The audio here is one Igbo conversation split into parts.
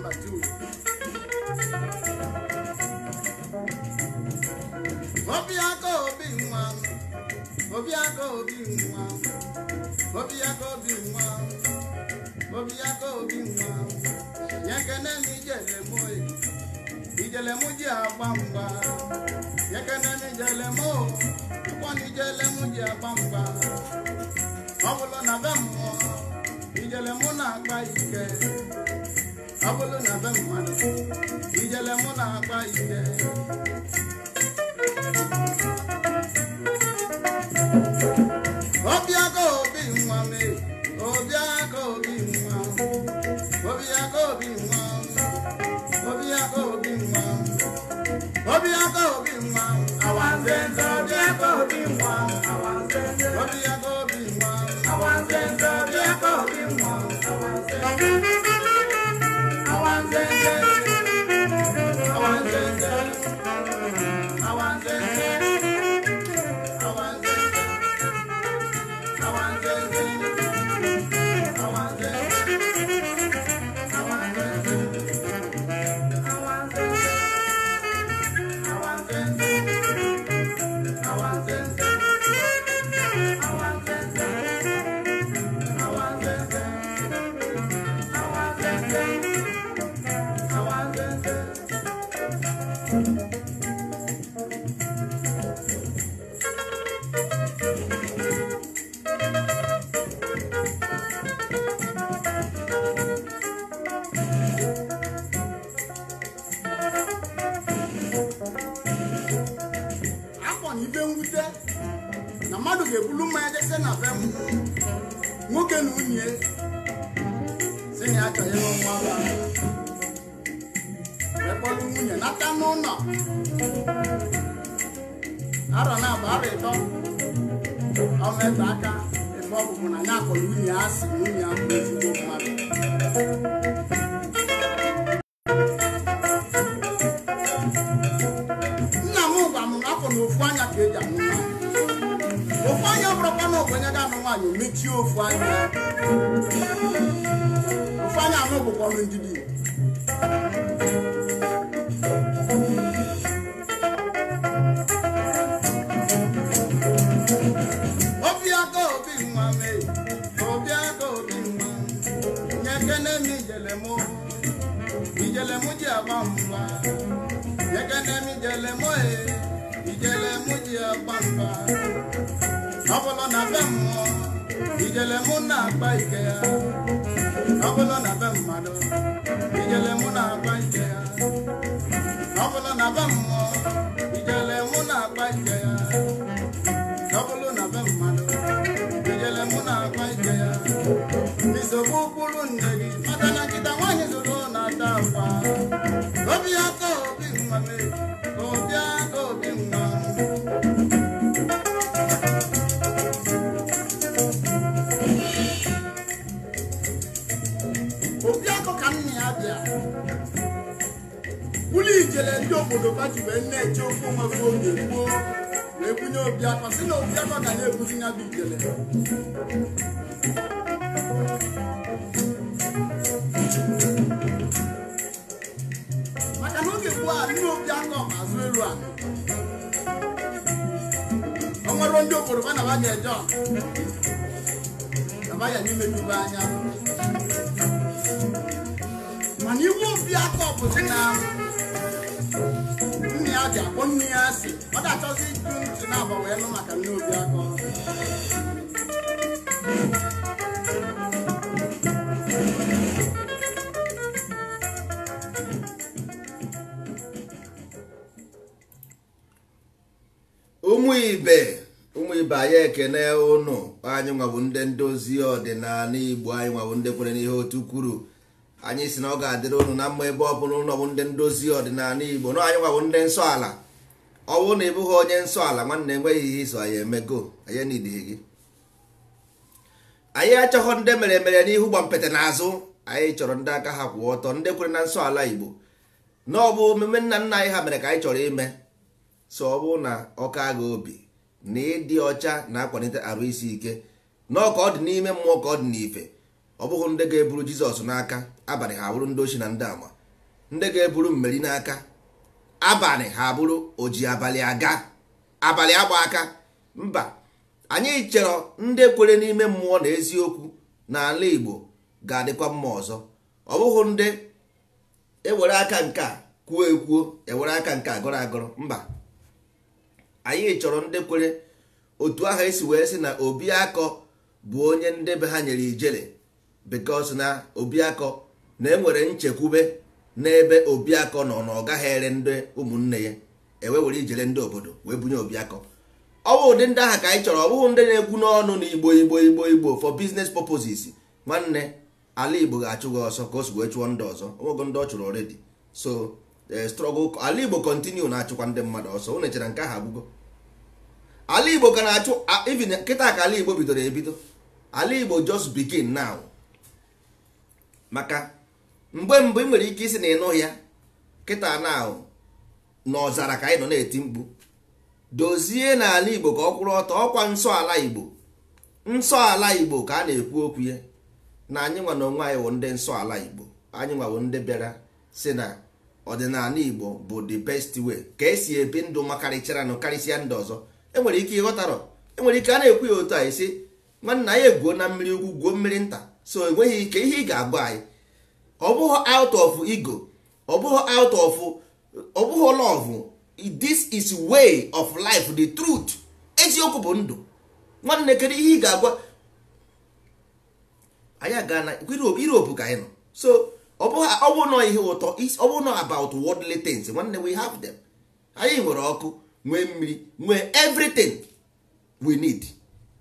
Nọmba 2. Obiaka obi nwa, Obiaka obi nwa, Obiaka obi nwa, Obiaka obi nwa. Nyekene m ijele mụ, ijele mụ ji agba mgba. Nyekene m ijele mụ, ụkwọ na ijele mụ ji agba mgba. Ọ bụrụ na be mmụọ, ijele mụ na-akpa ike. Ọ bụrụ na be mmadụ, ijele mụ na-akpa ike. Obiaka obi nwa me, Obiaka obi nwa, Obiaka obi nwa, Obiaka obi nwa, Obiaka obi nwa, awanzenze Obiaka obi nwa, awanzenze Obiaka obi nwa, awanzenze Obiaka obi nwa, awanzenze, awanzenze, awanzenze, awanzenze. Na mmadụ ga-ebulu mmanya jese na be nwoke na nwunye si na ya chọrọ ịlụ nwa ba wee kpọrọ nwunye nata n'ụlọ arọ na abụ arọ ịtọ ọ metụ aka ebe ọ bụbụ na ya kpọrọ nwunye ya asị nwunye ya bụ ezigbo mmadụ. Nna m gwa m na afọ na ofu anya ka eji amụ nwaanyị. Ofu anya bụrụkwa na ogbenye ga-anụ nwaanyị mechie ofu anya. Ofu anya anụ bụkwa ọnụ ndidi. Obiaka obi nwa me, Obiaka obi nwa, nyekene m ijele mụ, ijele mụ ji agba mgba. Nyekene m ijele mụ e, ijele mụ ji agba mgba. Ọ bụrụ na be mmụọ, ijele mụ na-akpa ike ya. Ọ bụrụ na be mmadụ, ijele mụ na-akpa ike ya. Ọ bụrụ na be mmụọ, ijele mụ na-akpa ike ya. Ọ bụrụ na be mmadụ, ijele mụ na-akpa ike ya. Nsogbu kwuru nne gị, maka na nkịta nwaanyị zụrụ na-ata akwa. Obiaka obi nwa me, Obiaka obi nwa. Obiaka ka nna ya bịa ụlọ ijele ndị obodo baji wee na-eche okwu onwefe oge gboo wee bunye Obiaka si na Obiaka ga na-ebuzi ya bụ ijele. Maka na oge gboo a nne Obiaka ma azụ elu ala o nwere ndị obodo ba na ba ga-eje ọgụ na ba ya n'ime ebe anya. Mana iwu Obiaka bụzi na nne ya ji akpọ nne ya asị ọ ga-achọzi ịjụ ntị na-agba wee nụ maka nne Obiaka. Ụmụ ibe anyị ekene ụnụ. Anyị nwabụ ndị ndozi ọdịnala Igbo, anyị nwabụ ndị kwere n'ihe otu kwuru. Anyị si na ọ ga-adịrị ụnụ na mma ebe ọ bụla ụnụ bụ ndị ndozi ọdịnala Igbo. Na anyị nwabụ ndị nsọ ala. Ọ bụrụ na ị bụghị onye nsọ ala, nwanne enweghị ihe iso anyị emego, anyị nidighị gị. Anyị achọghọ ndị mere mere n'ihu gbampete n'azụ. Anyị chọrọ ndị aka ha kwụ ọtọ, ndị kwere na nsọ ala Igbo. Na ọ bụ omume nna nna anyị ha mere ka anyị chọrọ ime. So ọ bụrụ na ọka agha obi na ịdị ọcha na-akwalite arụ isi ike, na ọ ka ọ dị n'ime mmụọ ka ọ dị n'ife. Ọ bụghị ndị ga-eburu Jizọs n'aka abalị ha bụrụ ndị ochi na ndị ama. Ndị ga-eburu mmeri n'aka. Abalị ha bụrụ oji abalị aga, abalị agba aka. Mba, anyị chọrọ ndị kwere n'ime mmụọ na eziokwu na ala Igbo ga-adịkwa mma ọzọ. Ọ bụghị ndị ewere aka nke a kwuo ekwuo, ewere aka nke a gọrọ agọrọ. Mba, anyị chọrọ ndị kwere otu ahụ esi wee sị na Obiakọ bụ onye ndị be ha nyere ijele, because na Obiakọ na enwere nchekwube n'ebe Obiakọ nọ, na ọ gaghị ere ndị ụmụnne ya, ewe were ijele ndị obodo wee bunye Obiakọ. Ọ bụ ụdị ndị ahụ ka anyị chọrọ. Ọ bụghị ndị na-ekwu n'ọnụ na Igbo, Igbo, Igbo, Igbo for business purposes. Nwanne, ala Igbo ga-achụ gị ọsọ ka o si wee chụọ ndị ọzọ. Onwego ndị ọ chụrụ already. So struggle ala Igbo continue na-achụkwa ndị mmadụ ọsọ. Unu chere nke ahụ agwụgo? Ala Igbo ka na-achụ even kịta ka ala Igbo bidoro ebido. Ala Igbo just begin now. Maka mgbe mbụ ị nwere ike isi na ịnụ ya, kịta now n'ọzara ka anyị nọ na-eti mkpu dozie n'ala Igbo ka ọ kwụrụ ọtọ. Ọkwa nsọ ala Igbo, nsọ ala Igbo ka a na-ekwu okwu ya. Na anyị nwa na onwe anyị wụ ndị nsọ ala Igbo. Anyị nwa wụ ndị bịara si na ọdịnala Igbo bụ the best way ka esi ebi ndụ makarịchara nụ karịsịa ndị ọzọ. Enwere ike ịghọtarọ, enwere ike a na-ekwu ya otu a, esi nwanna anyị egwuo na mmiri ugwu, gwuo mmiri nta. So enweghị ike ihe ị ga-agwa anyị. Ọ bụghị out of ego, ọ bụghị out of, ọ bụghị love. This is way of life, the truth. Eziokwu bụ ndụ. Nwanne, kedu ihe ị ga-agwa anyị? Aga na Europe ka anyị nọ. So ọ bụ nọ ihe ụtọ, ọ bụ nọ about worldly things. Nwanne, we have them. Anyị nwere ọkụ, nwee mmiri, nwee everything we need.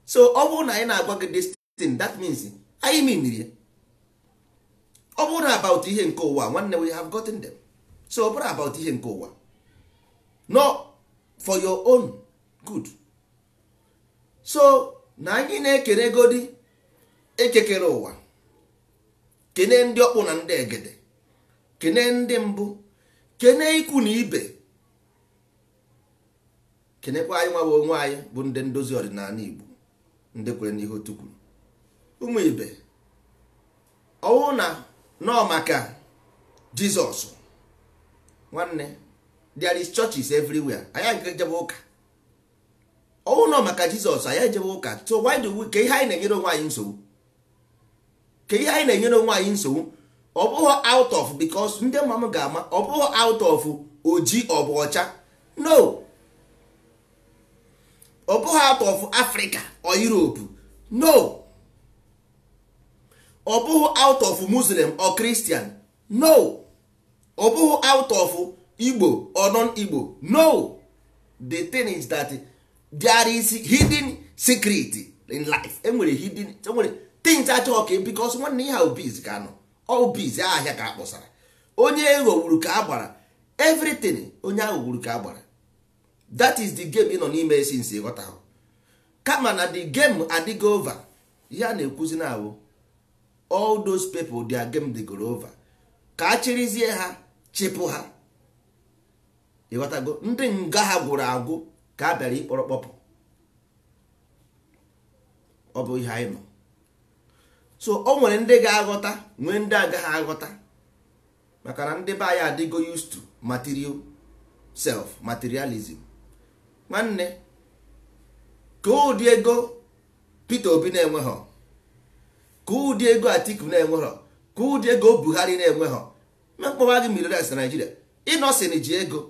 So ọ bụrụ na anyị na-agwa gị this thing, that means anyị meaniri ya. Ọ bụrụ na about ihe nke ụwa, nwanne, we have gotten them. So ọ bụrụ about ihe nke ụwa, no, for your own good. So na anyị na-ekere godi ekekere ụwa, kene ndị ọkpụ na ndị egede, kene ndị mbụ, kene ikwu na ibe, kenekwa anyị nwa bụ onwe anyị bụ ndị ndozi ọdịnala Igbo, ndị kwere n'ihe otu kwuru. Ụmụ ibe, ọwụ na nọ maka Jizọs, nwanne, there is churches everywhere. Anyị agaghị ejebe ụka. Ọwụ nọ maka Jizọs, anyị ejebe ụka. So why do we, ka ihe anyị na-enyere onwe anyị nsogbu, ka ihe anyị na-enyere onwe anyị nsogbu? Ọ bụghị out of, because ndị mma m ga-ama, ọ bụghị out of oji ọ bụ ọcha. No, ọ bụghị out of Africa or Europe. No, ọ bụghị out of Muslim or Christian. No, ọ bụghị out of Igbo or non-Igbo. No, the thing is that there is hidden secret in life. Enwere hidden, enwere things achọghị ka, because nwanne, ihe obiz ka nọ obiz ahịa ka a kpọsara onye ghọgburu ka a gbara everything. Onye ahụ gburu ka a gbara. That is the game ị nọ n'ime since ịghọtahụ. Kama na the game adịgo over. Ihe a na-ekwuzi na awụ all those people, their game dịgoro over, ka a chịrịzie ha chịpụ ha. Ịghọtago? Ndị nga ha gwụrụ agwụ ka a bịara ịkpọrọ kpọpụ. Ọ bụ ihe anyị nọ. So o nwere ndị ga-aghọta, nwee ndị agaghị aghọta, maka na ndị be anyị adịgo used to material self, materialism. Nwanne, ka ụdị ego Peter Obi na-enweghọ, ka ụdị ego Atiku na-enweghọ, ka ụdị ego Buhari na-enweghọ, mkpọwa gị millionaires na Nigeria. Innoson ji ego.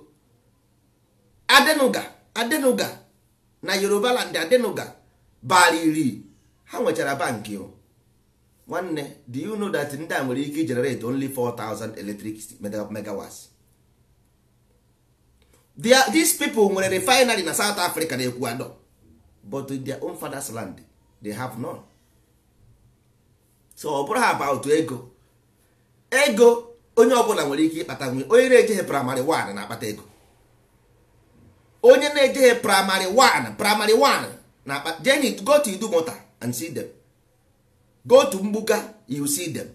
Adenuga, Adenuga na Yoruba land, Adenuga bara iri ha nwechara bankị o. Nwanne, do you know that ndị a nwere ike generate only 4000 electric megawatts? These people nwere refinery na South Africa na Ecuador, but in their own father's land they have none. So ọ bụrụ ha about ego, ego onye ọbụla nwere ike ịkpata nwe. Onye na-ejeghe primary 1 na-akpata ego. Onye na-ejeghe primary 1, primary 1 na-akpata. Then go to Idumota and see them. Go to Mgbuka, you see them.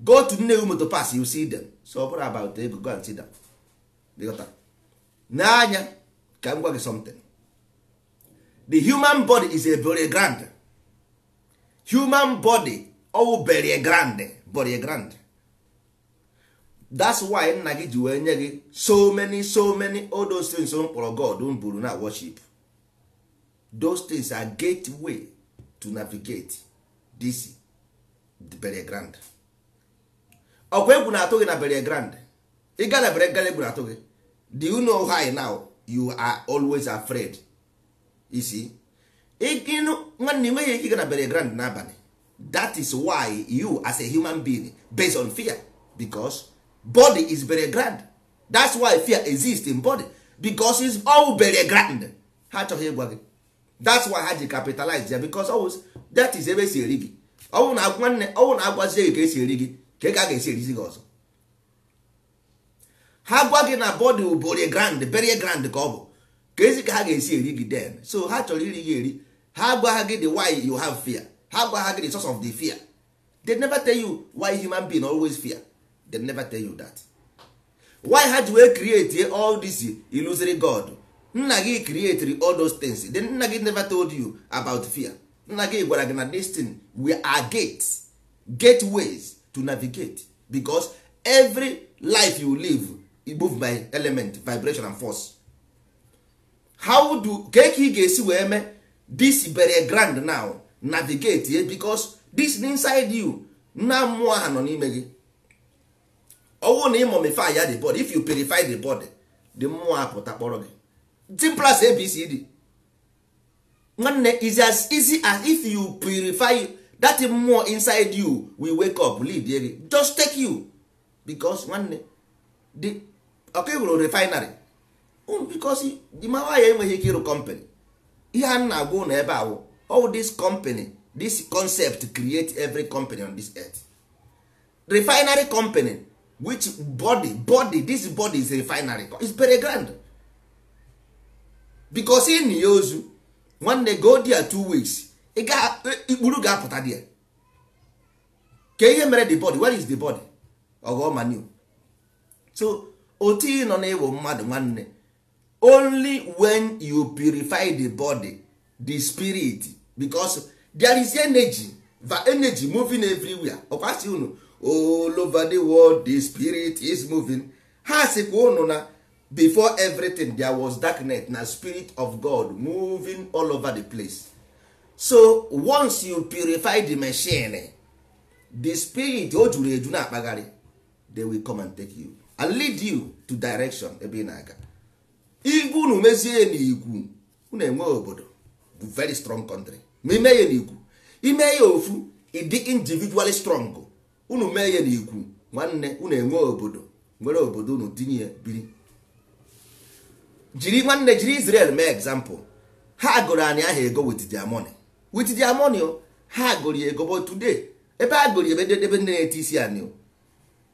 Go to Nnewi Motor Park, you see them. So ọ bụrụ about ego, go and see them. N'anya ka m gwa gị something. The human body is a very grand human body. Ọwụ very grand, very grand. That's why nna gị ji wee nye gị so many, so many all those things m kpọrọ God m buru na worship. Those things are gateway to navigate this burial ground. Ọkwa egwu na-atụ gị na burial ground. Ị ga na burial ground, egwu na-atụ gị. Do you know why now you are always afraid? You see, ịnụ nwanne, enweghị ike ịga na burial ground n'abalị. That is why you as a human being based on fear, because body is burial ground. That's why fear exists in body, because it's all burial ground. Ha achọghị ịgwa gị. That's why ha ji capitalize ya, because always that is ebe esi eri gị. Ọwụ na nwanne, ọwụ na agwazie gị ka esi eri gị, ka a ga-esi erizi gị ọzọ. Ha gwa gị na body burial ground, burial ground ka ọ bụ, ka ezi ka ha ga-esi eri gị then. So ha chọrọ iri gị eri. Ha gwa ha gị the why you have fear. Ha gwa ha gị the source of the fear. They never tell you why human being always fear. They never tell you that. Why ha ji wee create all this illusory god? Nna gị create all those things. Then nna gị never told you about fear. Nna gị gwara gị na this thing we are gates, gateways to navigate, because every life you live, you move by element, vibration and force. How do ka ị ga-esi wee mee this burial ground now navigate ye? Because this inside you na mmụọ ahụ nọ n'ime gị. Ọwụ na ị mummify ya the body, if you purify the body, the mmụọ apụta kpọrọ gị. Simple as ABCD. Nwanne, is as easy as if you purify that mmụọ inside you will wake up, lead gị, just take you. Because nwanne, the ọka hụrụ refinery, because the mawa ya enweghị ike ịrụ company. Ihe a na-agwa ụnụ ebe ahụ, all this company, this concept create every company on this earth. Refinery company, which body, this body is a refinery, it's very grand. Because in ya ozu nwanne, go there 2 weeks, ikpuru ga-apụta there. Ka ihe mere the body? Where is the body? Ọghọ manu. So otu ị nọ na-ewo mmadụ, nwanne, only when you purify the body, the spirit, because there is energy, the energy moving everywhere. Ọkwasị unu all over the world the spirit is moving. Ha sịkwa unu na before everything there was darkness, na spirit of God moving all over the place. So once you purify the machine, the spirit o juru eju na-akpagharị, they will come and take you and lead you to direction ebe ị na-aga. Igwe unu mezie n'ikwu, unu enwe obodo bụ very strong country. Ma ime ya n'ikwu, ime ya ofu, ịdị individually strong. Unu mee ya n'ikwu, nwanne, unu enwe obodo, nwere obodo unu tinye ya biri. Jiri nwanne, jiri Israel mee example. Ha gụrụ anyị aha ego with their money, with their money o ha gụrụ ya ego. But today, ebe a gụrụ ya, ebe ebe ndị na-eti isi anyị o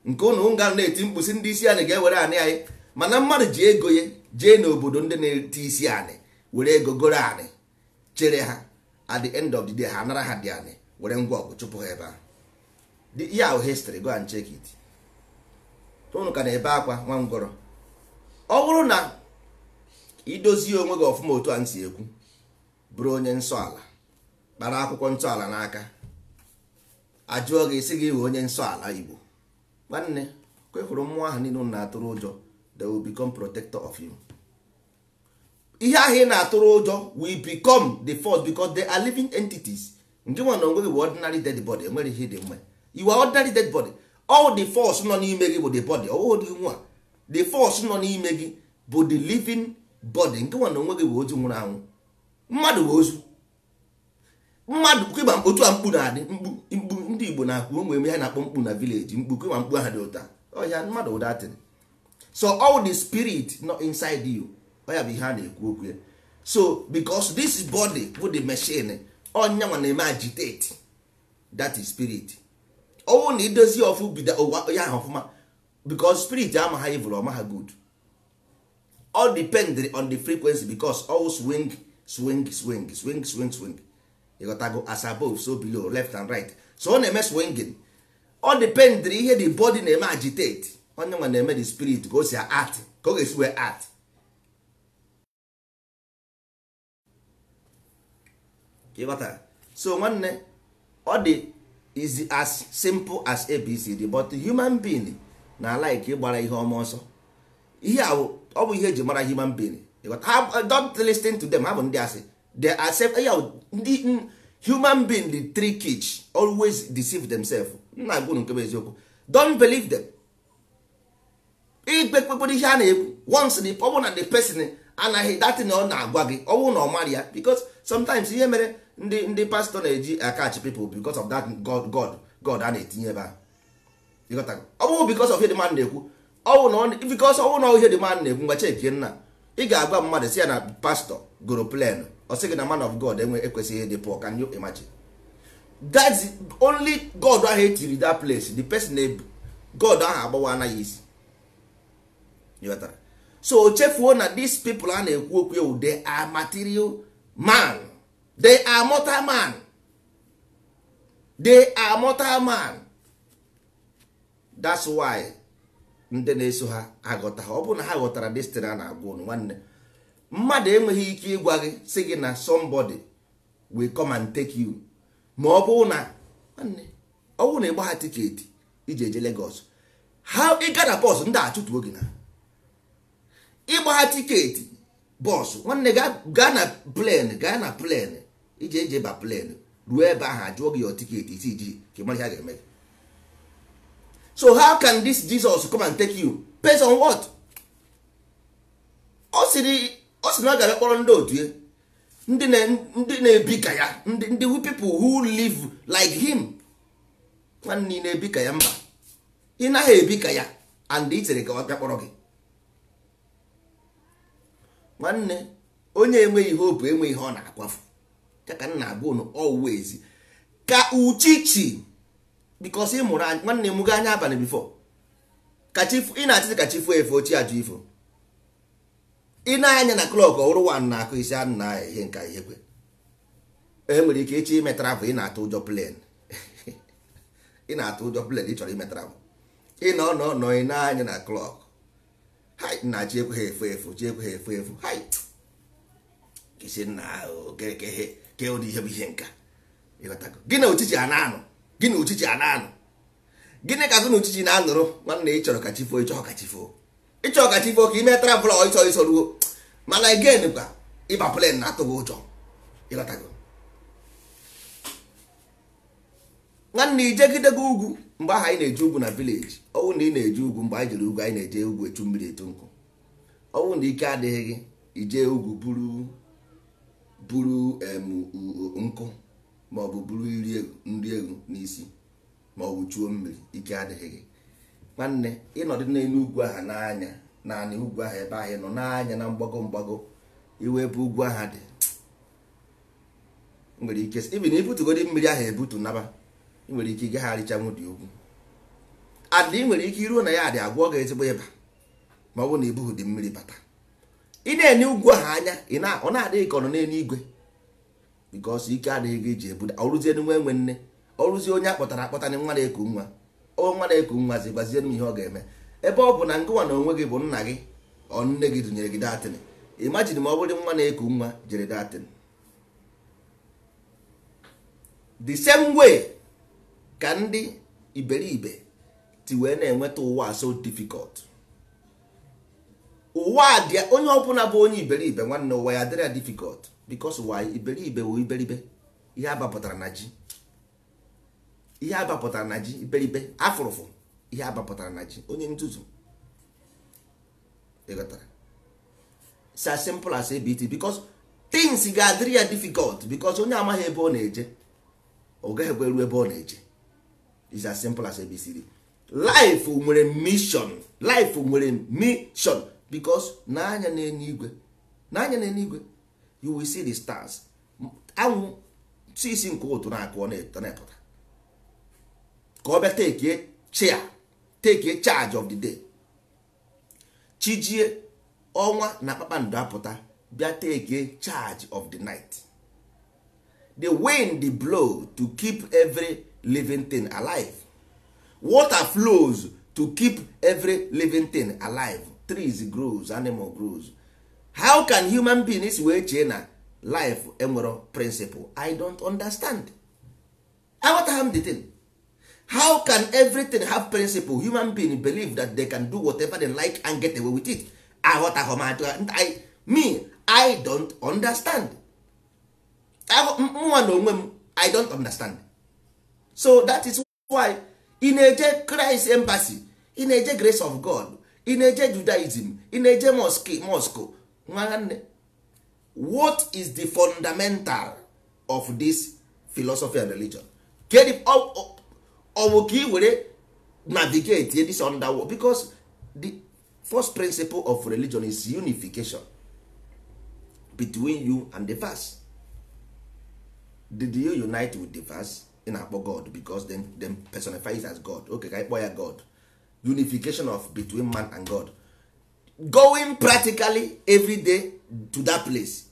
nke ụnụ nga na-eti mkpu sị ndị isi anyị ga-ewere anị anyị, mana mmadụ ji ego ya jee n'obodo ndị na-eti isi anị, were ego goro anị, chere ha. At the end of the day, ha nara ha dị anị, were ngwa ọgụ chụpụ ha ebe ahụ. Ihe ahụ history, go and check it. Ụnụ ka na-ebe akwa nwa ngwọrọ. Ọ bụrụ na idozie onwe gị ọfụma otu a m si ekwu, bụrụ onye nsọ ala, kpara akwụkwọ ntọala n'aka, ajụọ gị, isi gị wee onye nsọ ala Igbo, nwanne, kwefuru mmụọ ahụ niile unu na-atụrụ ụjọ. They will become protector of you. Ihe ahụ ị na-atụrụ ụjọ will become the force, because they are living entities. Nke nwa na onwe gị bụ ordinary dead body, enwere ihe dị mma. You are ordinary dead body. All the force nọ n'ime gị bụ the body, ọwụghị dị nwa. The force nọ n'ime gị bụ the living body. Nke nwa na onwe gị bụ ozu nwụrụ anwụ. Mmadụ bụ ozu. Mmadụ kwịba otu a, mkpu na-adị, mkpu, mkpu ndị Igbo na-akwu ụmụ eme ha na-akpọ mkpu na village, mkpu kwịba, mkpu ahụ dị ụta ọhịa mmadụ ụdatịrị. So all the spirit not inside you, ọ ya bụ ihe a na-ekwu okwu ya. So because this body bụ the machine, ọnyanwa na-eme agitate that is spirit. Ọwụ na idozi ọfụ bido ụwa ya ahụ ọfụma, because spirit ama ha evil, ọma ha good. All depend on the frequency, because all swing, swing, swing, swing, swing, swing. Ịghọtago? As above, so below, left and right. So ọ na-eme swinging. Ọ depend ihe the body na-eme agitate, onye nwa na-eme the spirit ka o si act, ka ọ ga-esi wee act. Ịghọtara? So nwanne, ọ dị is as simple as ABCD, but human being na like ịgbara ihe ọma ọsọ. Ihe a ọ bụ ihe eji mara human being. Don't listen to them, ha bụ ndị asị. They accept ya ndị human being, the trickage always deceive themselves. Nna agwụ nke bụ eziokwu, don't believe them. Ikpe kpekpere ihe a na-ekwu once the ọ bụ na the person anaghị datin ọ na-agwa gị, ọ bụrụ na ọ mara ya, because sometimes ihe mere ndị pastor na-eji akachi people because of that god god god a na-etinye ebe ahụ. Ọ bụrụ because of ihe the man na-ekwu, because ọ bụrụ na ihe the man na-ekwu, ngwa chekie nna, ị ga-agwa mmadụ si ya na pastor goro plan, ọ sị gị na man of God enwe ekwesịghị ịdị poor. Can you imagine? That's only God ahụ etiri that place, the person na God ahụ agbawa anaghị isi. So chefuo na these people a na-ekwu okwu ewu, they are material man, they are mortal man, they are mortal man. That's why ndị na-eso ha aghọta ha. Ọ bụrụ na ha ghọtara destiny a na-agwa unu, nwanne, mmadụ enweghị ike ịgwa gị sị gị na somebody will come and take you. Ma ọ bụrụ na nwanne, ọ bụrụ na ị gbagha ticket iji eje Lagos, ha ị ga na bọs ndị achụtuo gị na ịgbagha ticket bọs, nwanne, gaa na plane, gaa na plane iji eje ba plane, ruo ebe ahụ ajụọ gị your ticket isi iji ka ị mara ihe a ga-eme gị. So how can this Jesus come and take you? Based on what? Ọ sịrị na ọ ga-abịa kpọrọ ndị otu ya, ndị na-ebi ka ya, ndị people who live like him. Nwanne, ị na-ebi ka ya? Mba, ị naghị ebi ka ya, and ị chere ka ọ bịa kpọrọ gị. Nwanne, onye enweghị hope enweghị ihe ọ na-akwafu. Ya ka m na-agwa unu always, ka uchichi, because ị mụrụ nwanne m gaa anya abalị before ka chi ị na-achịzi ka chi fuo efo chi ajụ ifo. Ị na-anya na clock ọhụrụ 1 na-akụ isi anụ na ihe nka ihe kwe. E nwere ike ịchọ ime travel, ị na-atụ ụjọ plane, ị na-atụ ụjọ plane, ị chọrọ ime travel, ị nọ nọ nọ ị na-anya na clock, hai, nna, chi ekweghị efu efu, chi ekweghị efu efu, hai, isi nna ke ụdị ihe bụ ihe nka. Ịghọtago? Gị na uchichi a na-anụ, gị na uchichi a na-anụ, gịnị ka gị na uchichi na-anụrụ? Nwanne, ị chọrọ ka chi foo, ịchọrọ ka chi foo, ịchọrọ ka chi foo ka ime travel, ọ ịchọ ịsọ ruo, mana again kwa ịba plane na-atụ gị ụjọ. Ịghọtago? Nwanne, ijegidego ugwu mgbe ahụ anyị na-eje ugwu na village, ọwụ na ị na-eje ugwu mgbe anyị jere ugwu, anyị na-eje ugwu echu mmiri etu nkụ. Ọwụ na ike adịghị gị ije ugwu buru buru nkụ maọbụ buru nri egwu n'isi maọbụ chuo mmiri, ike adịghị gị. Nwanne, ịnọdụ n'elu ugwu ahụ n'anya naanị ugwu ahụ ebe ahụ nọ n'anya na mgbago mgbago iwe ebe ugwu ahụ dị, nwere ike ibi na ibutugodi mmiri ahụ ebutu naba, ị nwere ike ịgagharịchanwu dị ugwu, and ị nwere ike iruo na ya dị agwọ gị ezigbo ịba ma ọ bụ na ibughị dị mmiri bata. Ị na-enye ugwu ahụ anya, ọ na-adịghị ka ọ nọ n'elu igwe, because ike adịghị gị iji ebuda. Ọrụzie nwa enwe nne, ọrụzie onye akpọtara akpọta na nwa na-eku nwa, o nwa na-eku nwa zi gwazie m ihe ọ ga-eme, ebe ọ bụ na ngụwa na onwe gị bụ nna gị, ọ nne gị dụnyere gị datin. Imagine ma ọ bụrụ nwa na-eku nwa jere datin. The same way ka ndị iberibe ti wee na-enweta ụwa so difficult. Ụwa dị onye ọbụla bụ onye iberibe, nwanne, ụwa ya dịrị ya difficult, because ụwa iberibe bụ iberibe ihe abapụtara na ji, ihe abapụtara na ji, iberibe afụrụfụ ihe abapụtara na ji, onye nzuzu. Ịghọtara? It's as simple as ABT, because things ga-adịrị ya difficult, because onye amaghị ebe ọ na-eje, ọ gaghị ekwe ruo ebe ọ na-eje. It's as simple as ABCD. Life nwere mission, life nwere mission, because n'anya n'eluigwe, n'anya n'eluigwe, you will see the stars. Anwụ isi nke ụtụ na-akụ, ọ na-epụta ka ọ bịa take chair, take charge of the day. Chijie, ọnwa na kpakpando apụta bịa take charge of the night. The wind blow to keep every living thing alive. Water flows to keep every living thing alive. Trees grows, animal grows. How can human beings wee chee na life enwero principle? I don't understand. Aghọtaghị m the thing. How can everything have principle? Human being believe that they can do whatever they like and get away with it. Aghọtaghọ m me, I don't understand. Mụnwa na onwe m, I don't understand. So that is why ị na-eje Christ Embassy, ị na-eje Grace of God, ị na-eje Judaism, ị na-eje mosque. Nwanne, what is the fundamental of this philosophy and religion? Ọ bụ ka ị were navigate this underworld, because the first principle of religion is unification between you and the verse. Did you unite with the verse? Ị na-akpọ God because then personify it as God. Okay, ka anyị kpọọ ya God. Unification of between man and God, going practically every day to that place.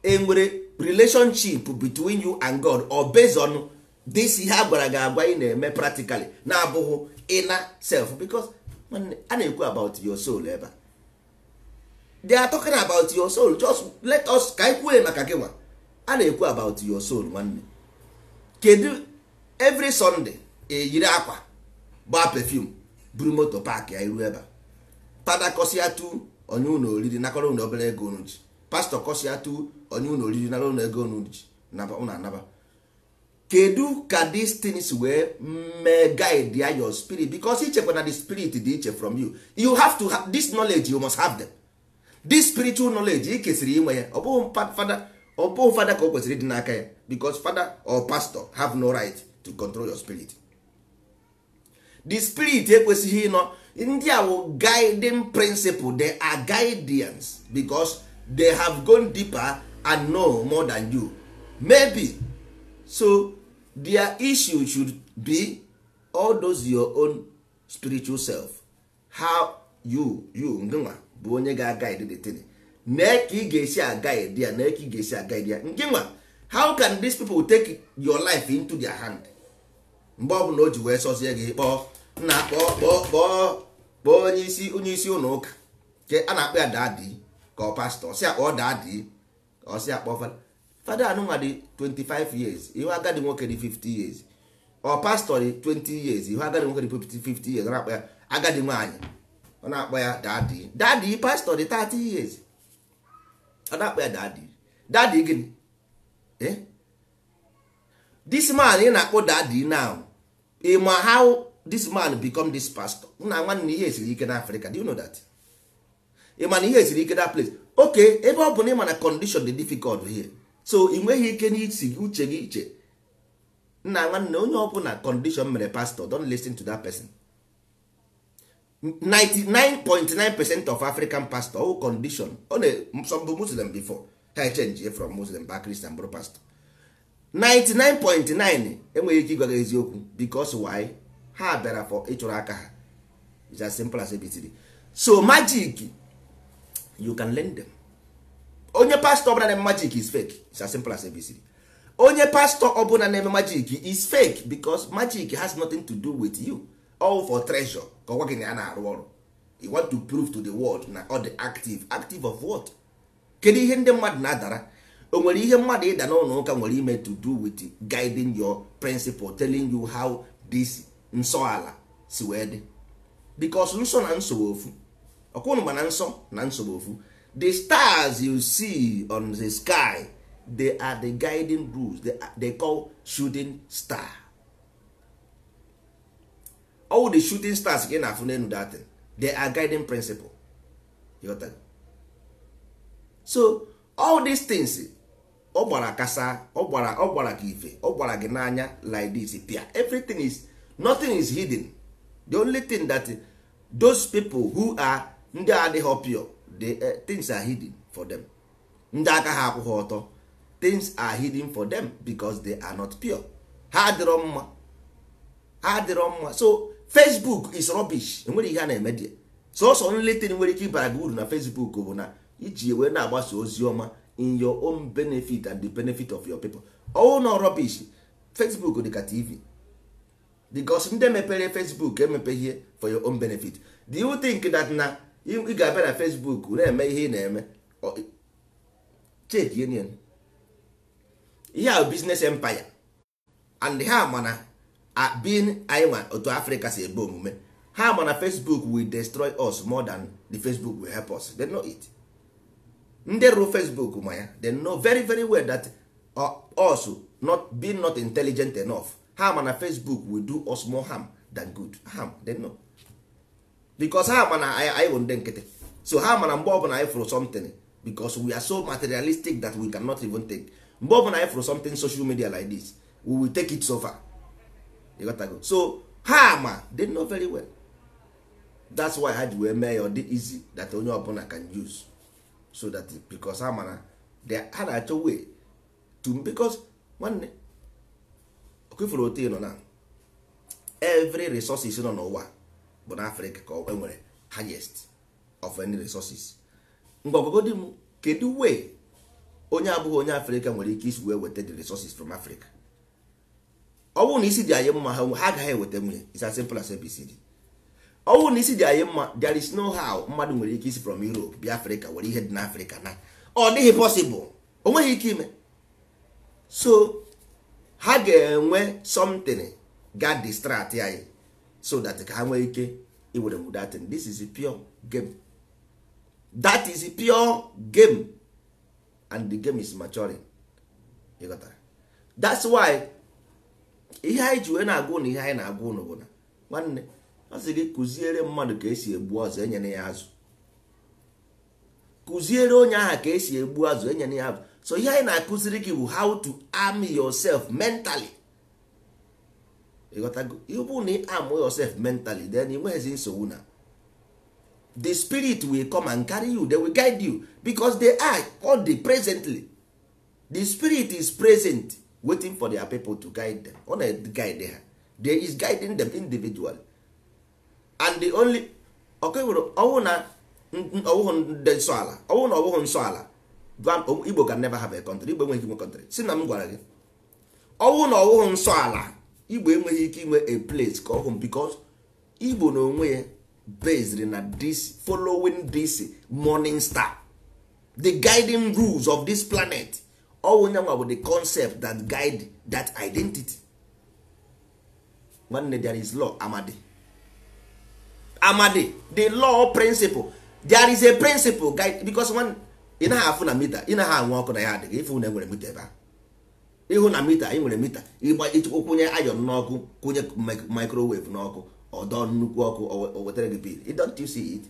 Enwere relationship between you and God, or based on this ihe a gwara gị agwa ị na-eme practically, na-abụghị inner self. Because a na-ekwu about your soul ebe a. They are talking about your soul. Just let us ka anyị kwuo maka gị nwa. A na-ekwu about your soul, nwanne. Kedu every Sunday eyiri akwa, gbaa perfume, buru moto park ya iru ebe a. Fada kọsịa tu onye unu oriri, nakọrọ unu obere ego unu ji. Pastọ kọsịa tu onye unu oriri, nara unu ego unu ji, unu anaba. Kedu ka these things wee mee guide ya your spirit? Because ichekwa na the spirit dị iche from you. You have to have this knowledge, you must have them. This spiritual knowledge ị kesịrị inwe ya. Ọ bụghị fada ka o kwesịrị ịdị n'aka ya, because father or pastor have no right to control your spirit. The spirit ekwesịghị ịnọ. Ndị a wụ guiding principle, they are guidance because they have gone deeper and know more than you, maybe. So their issue should be all those your own spiritual self. How you ngịnwa bụ onye ga-guide the thing. Nee ka ị ga-esi a-guide ya, nee ka ị ga-esi a-guide ya ngịnwa. How can these people take your life into their hand? Mgbe ọbụla o ji wee sọzie gị kpọọ nna, kpọọ kpọọ kpọọ onye isi ụlọ ụka ke a na-akpọ ya daddy, ka ọ pastọ si akpọ daddy, ka ọ si akpọ fada. Fada anụnwa dị 25 years, ihu agadi nwoke dị 50 years. Ọ pastọ dị 20 years, ihu agadi nwoke dị 50 years. Ọ na-akpọ ya agadi nwaanyị, ọ na-akpọ ya daddy. Daddy pastọ dị 30 years, ọ na-akpọ ya daddy. Daddy gịnị? This man ị na-akpọ daddy now, ị ma how this man become this pastor? Nna nwanne, ihe esiri ike n'Africa. Do you know that? Ị ma na ihe esiri ike that place? Okay, ebe ọ bụ na ị ma na condition dị difficult here, so ị nweghị ike n'isi uche gị iche. Nna nwanne, onye ọbụla condition mere pastor, don't listen to that person. 99.9% of African pastor all condition. Some bụ Muslim before ha change from Muslim back Christian bụrụ pastor. 99.9 enweghị ike ịgwa gị eziokwu, because why? Ha bịara for ịchụrụ aka ha. It's as simple as ABCD. So magic, you can learn them. Onye pastor ọbụla na-eme magic is fake. It's as simple as ABCD. Onye pastor ọbụla na-eme magic is fake, because magic has nothing to do with you. All for treasure ka ọ gwa gị na ya na-arụ ọrụ. You want to prove to the world na ọ dị active. Active of what? Kedu ihe ndị mmadụ na-adara? O nwere ihe mmadụ ịda n'ụlọ ụka nwere ime to do with guiding your principle, telling you how this nsọ ala si wee dị? Because nsọ na nsọ bụ ofu. Ọkwụnụ mana nsọ na nsọ bụ ofu. The stars you see on the sky, they are the guiding rules. They call shooting star. All the shooting stars ka ị na-afụ n'elu that thing, they are guiding principle. You got that? So all these things ọ gbara kasa, ọ gbara ka ife, ọ gbara gị n'anya like this, pia. Everything is, nothing is hidden. The only thing that those people who are ndị adịghị pure, the things are hidden for them. Ndị aka ha akwụghị ọtọ, things are hidden for them because they are not pure. Ha adịrọ mma, ha adịrọ mma. So Facebook is rubbish. Enwere ihe a na-eme dị sọsọ nlete nwere ike ịbara gị uru na Facebook bụ na iji wee na-agbasa ozi ọma in your own benefit and the benefit of your people. All no rubbish. Facebook dị ka TV, because ndị mepere Facebook emepeghị for your own benefit. Do you think that na ị ga-abịa na Facebook na-eme ihe ị na-eme? Check ihe a business empire, and ha mana Being anyị nwa otu Africa si ebe omume ha ma na Facebook will destroy us more than the Facebook will help us. They know it. Ndị rụrụ Facebook ma ya, they know very very well that us not being not intelligent enough, ha ma na Facebook will do us more harm than good harm. They know because ha ma na anyị bụ ndị nkịtị. So ha ma na mgbe ọbụla anyị fụrụ something, because we are so materialistic that we cannot even take, mgbe ọbụla anyị fụrụ something social media like this, we will take it so far. You got to go. So ha ma, they know very well. That's why ha ji wee mee ya ọ dị easy that onye ọbụla can use, so that because ha ma na ha na-achọ way to, because nwanne okwefuru otu nọ na every resources nọ n'ụwa bụ na Africa ka e nwere highest of any resources. Ngwagwagodi m, kedu way onye abụghị onye Africa nwere ike isi wee weta the resources from Africa? Ọ bụrụ na isi dị anyị mma, ha agaghị eweta nwunye. It's as simple as ABCD. Ọ bụrụ na isi dị anyị mma, there is no how mmadụ nwere ike isi from Europe bịa Africa were ihe dị n'Africa na ọ dịghị possible, o nweghị ike ime. So ha ga-enwe something ga distract anyị so that ka ha nwee ike iwere that thing. This is a pure game. That is a pure game, and the game is maturing. You got that? That's why ihe anyị ji wee na-agwa ụnụ, ihe anyị na-agwa ụnụ bụ na nwanne, ọ sị gị kụziere mmadụ ka esi egbu azụ, enyere ya azụ. Kụziere onye ahụ ka esi egbu azụ, enyere ya azụ. So ihe anyị na-akụziri gị bụ how to arm yourself mentally. Ịghọtago? Ọ bụrụ na ị arm yourself mentally, then ị nweghịzi nsogbu na the spirit will come and carry you, they will guide you, because they are all the presently. The spirit is present waiting for their people to guide them. Ọ na-guide ha, they is guiding them individually. And the only ọwụ na ọwụhụ ndị nsọ ala, ọwụ na ọwụhụ nsọ ala, Igbo can never have a country. Igbo enweghị inwe country. Si na m gwara gị, ọwụ na ọwụhụ nsọ ala, Igbo enweghị ike inwe a place ka ọhụ, because Igbo na onwe ya based na this following this morning star, the guiding rules of this planet. Ọwụ nyanwa bụ the concept that guide that identity. Nwanne, there is law amadi amadi, the law principle. There is a principle guide, because one ị naghị afụ na mita, ị naghị anwụ ọkụ na ya adịghị. Ịfụ na enwere mita ebe a, ịhụ na mita ị nwere mita, ịgba kwụnye ayọn n'ọkụ, kwụnye microwave n'ọkụ, ọdọ nnukwu ọkụ, o wetara gị bill. Don't you see it?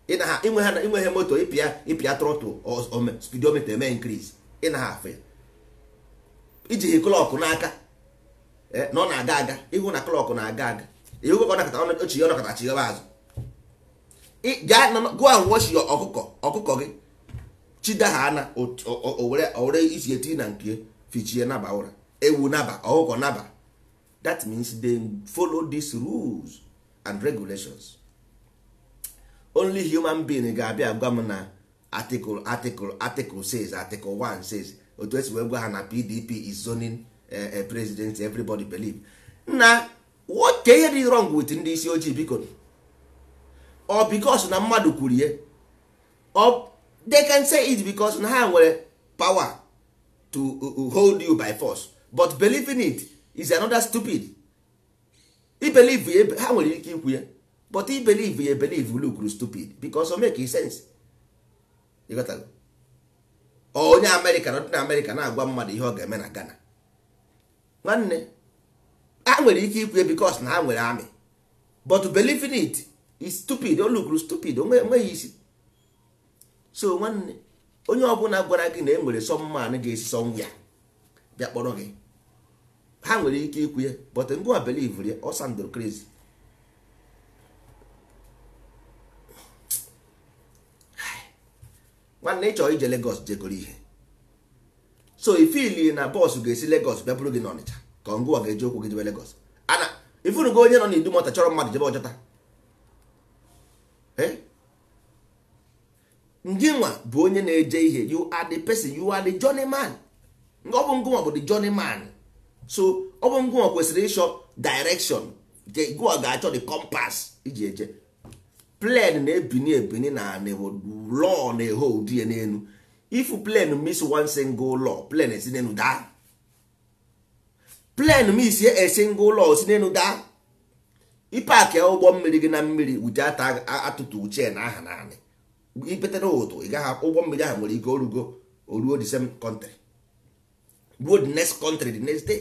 Inweghị moto, ịpịa throttle, speedometer eme increase. Ị naghị afụ ya. Ijighi clock n'aka na ọ na-aga aga, ịhụ na clock na-aga aga, ịhụ ka ọ nakọta ochi ya, ọ nakọta chighaba azụ. Go and wash your ọkụkọ gị, chidaha na owere isi eti na nke fichie naba ụra, ewu naba, ọkụkọ naba. That means they follow these rules and regulations. Only human being ga-abịa gwa m na article article article says, article 1 says, otu esi wee gwa ha na PDP is zoning president, everybody believe na what ka ihe dị wrong with ndị isi ojii, biko? Or because na mmadụ kwuru ihe, or they can say it because na ha nwere power to hold you by force, but believing it is another stupid. I believe ha nwere ike ikwu ya, but I believe ya, believe look stupid because o make sense. You got that? Onye America na na America na-agwa mmadụ ihe ọ ga-eme na Ghana, nwanne, ha nwere ike ikwu ya because na ha nwere army, but believing it is stupid. O look stupid, onweghị isi. So nwanne, onye ọbụla gwara gị na e nwere some man ga-esi somewhere bịa kpọrọ gị, ha nwere ike ikwu ya, but ngwa believe ya, ọ sound crazy. Nwanne, ị chọrọ ije Lagos, jegoro ihe. So ifili na bọọsụ ga-esi Lagos bịa bụrụ gị n'Ọnịcha, ka ngwa ga-eji okwu gị jebe Lagos. Ana ifunugo onye nọ n'Idumota chọrọ mmadụ jebe Ọjọta. Ndị nwa bụ onye na-eje ihe. You are the person, you are the journey man. Ọ bụ ngụnwa bụ the journey man. So ọ bụ ngụnwa kwesịrị ịchọ direction, gụwa ga-achọ the compass iji eje. Plane na-ebini ebini na law na-ehold ya n'elu. If plane miss one single law, plane esi n'elu daa. Plane misie a single law si n'elu daa. Ịpaki ụgbọ mmiri gị na mmiri wute ata atụtụ uche na aha naanị ipetere ụtụ, ị gaghị ụgbọ mmiri ahụ nwere ike orugo oruo the same country, ruo the next country the next day.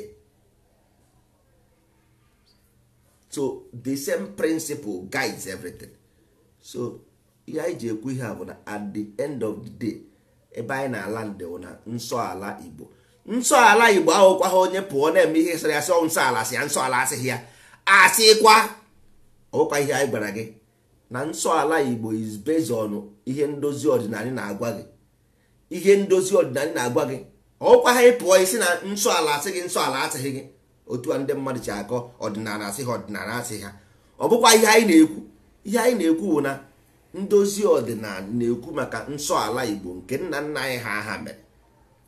So the same principle guides everything. So ihe anyị ji ekwu ihe a bụ na at the end of the day, ebe anyị na-ala ndị bụ na nsọ ala Igbo. Nsọ ala Igbo ahụkwa ha onye pụọ na-eme ihe sịrị ya sị nsọ ala sị ya nsọ ala asịghị ya asịkwa ọwụkwa ihe anyị gwara gị na nsọ ala Igbo is based on ihe ndozi ọdịnala na-agwa gị. Ihe ndozi ọdịnala na-agwa gị ọwụkwa ha pụọ isi na nsọ ala asị gị nsọ ala asịghị gị. Otu a ndị mmadụ si akọ ọdịnala asị ha ọdịnala asị ha, ọ bụkwa ihe anyị na-ekwu. Ihe anyị na-ekwu bụ na ndozi ọdịnala na-ekwu maka nsọ ala Igbo nke nna nna anyị ha aha mere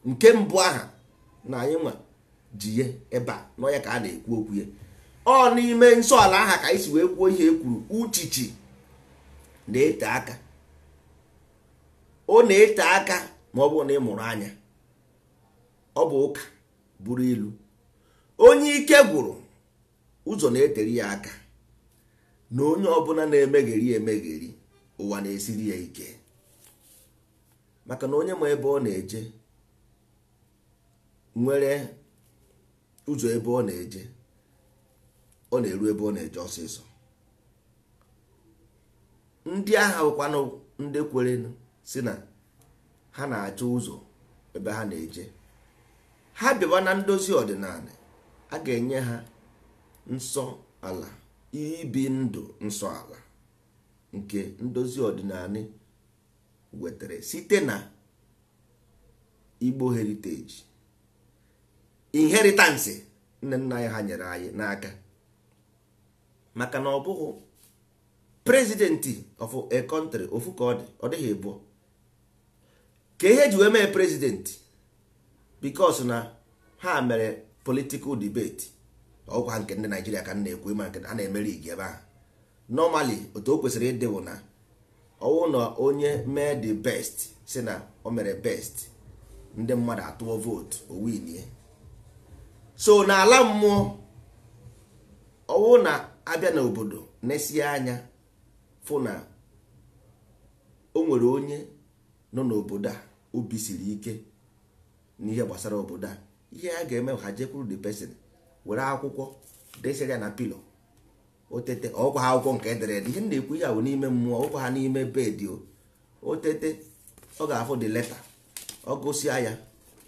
nke mbụ aha na anyị nwa ji ye ebe a nọ ya ka a na-ekwu okwu ya. Ọ n'ime nsọ ala aha ka anyị si wee kwuo ihe e kwuru. Uchichi na-ete aka, ọ na-ete aka ma ọ bụrụ na ị mụrụ anya. Ọ bụ ụka buru ilu. Onye ike gwụrụ ụzọ na-etere ya aka, na onye ọbụla na-emegheri emegheri ụwa na-esiri ya ike, maka na onye ma ebe ọ na-eje nwere ụzọ ebe ọ na-eje, ọ na-eru ebe ọ na-eje ọsịsọ. Ndị agha bụkwanụ ndị kwerenụ si na ha na-achọ ụzọ ebe ha na-eje. Ha bịaba na ndozi ọdịnala, a ga-enye ha nsọ ala, ibi ndụ nsọ ala nke ndozi ọdịnala wetara site na Igbo heritage inheritance nne nna anyị ha nyere anyị n'aka. Maka na ọ bụghị president of a country ofu ka ọ dị, ọ dịghị ịbụọ. Ka ihe eji wee mee president because na ha mere political debate, ọkwa nke ndị Naijiria ka m na-ekwu, ma nke a na-emeri igi ebe ahụ. Normally otu o kwesịrị ịdị bụ na ọwụ na onye mee the best si na o mere best, ndị mmadụ atụọ vote o winie. So n'ala mmụọ ọwụ na abịa n'obodo nesie anya fụ na o nwere onye nọ n'obodo a obi siri ike n'ihe gbasara obodo a, ihe a ga-eme ha jekwuru the person were akwụkwọ desere ya na pilo otete, ọkwa ha akwụkwọ nke edere ede. Ihe m na-ekwu ya bụ n'ime mmụọ, ọkwa ha n'ime bedi otete, ọ ga-afụ the letter, ọ gụsịa ya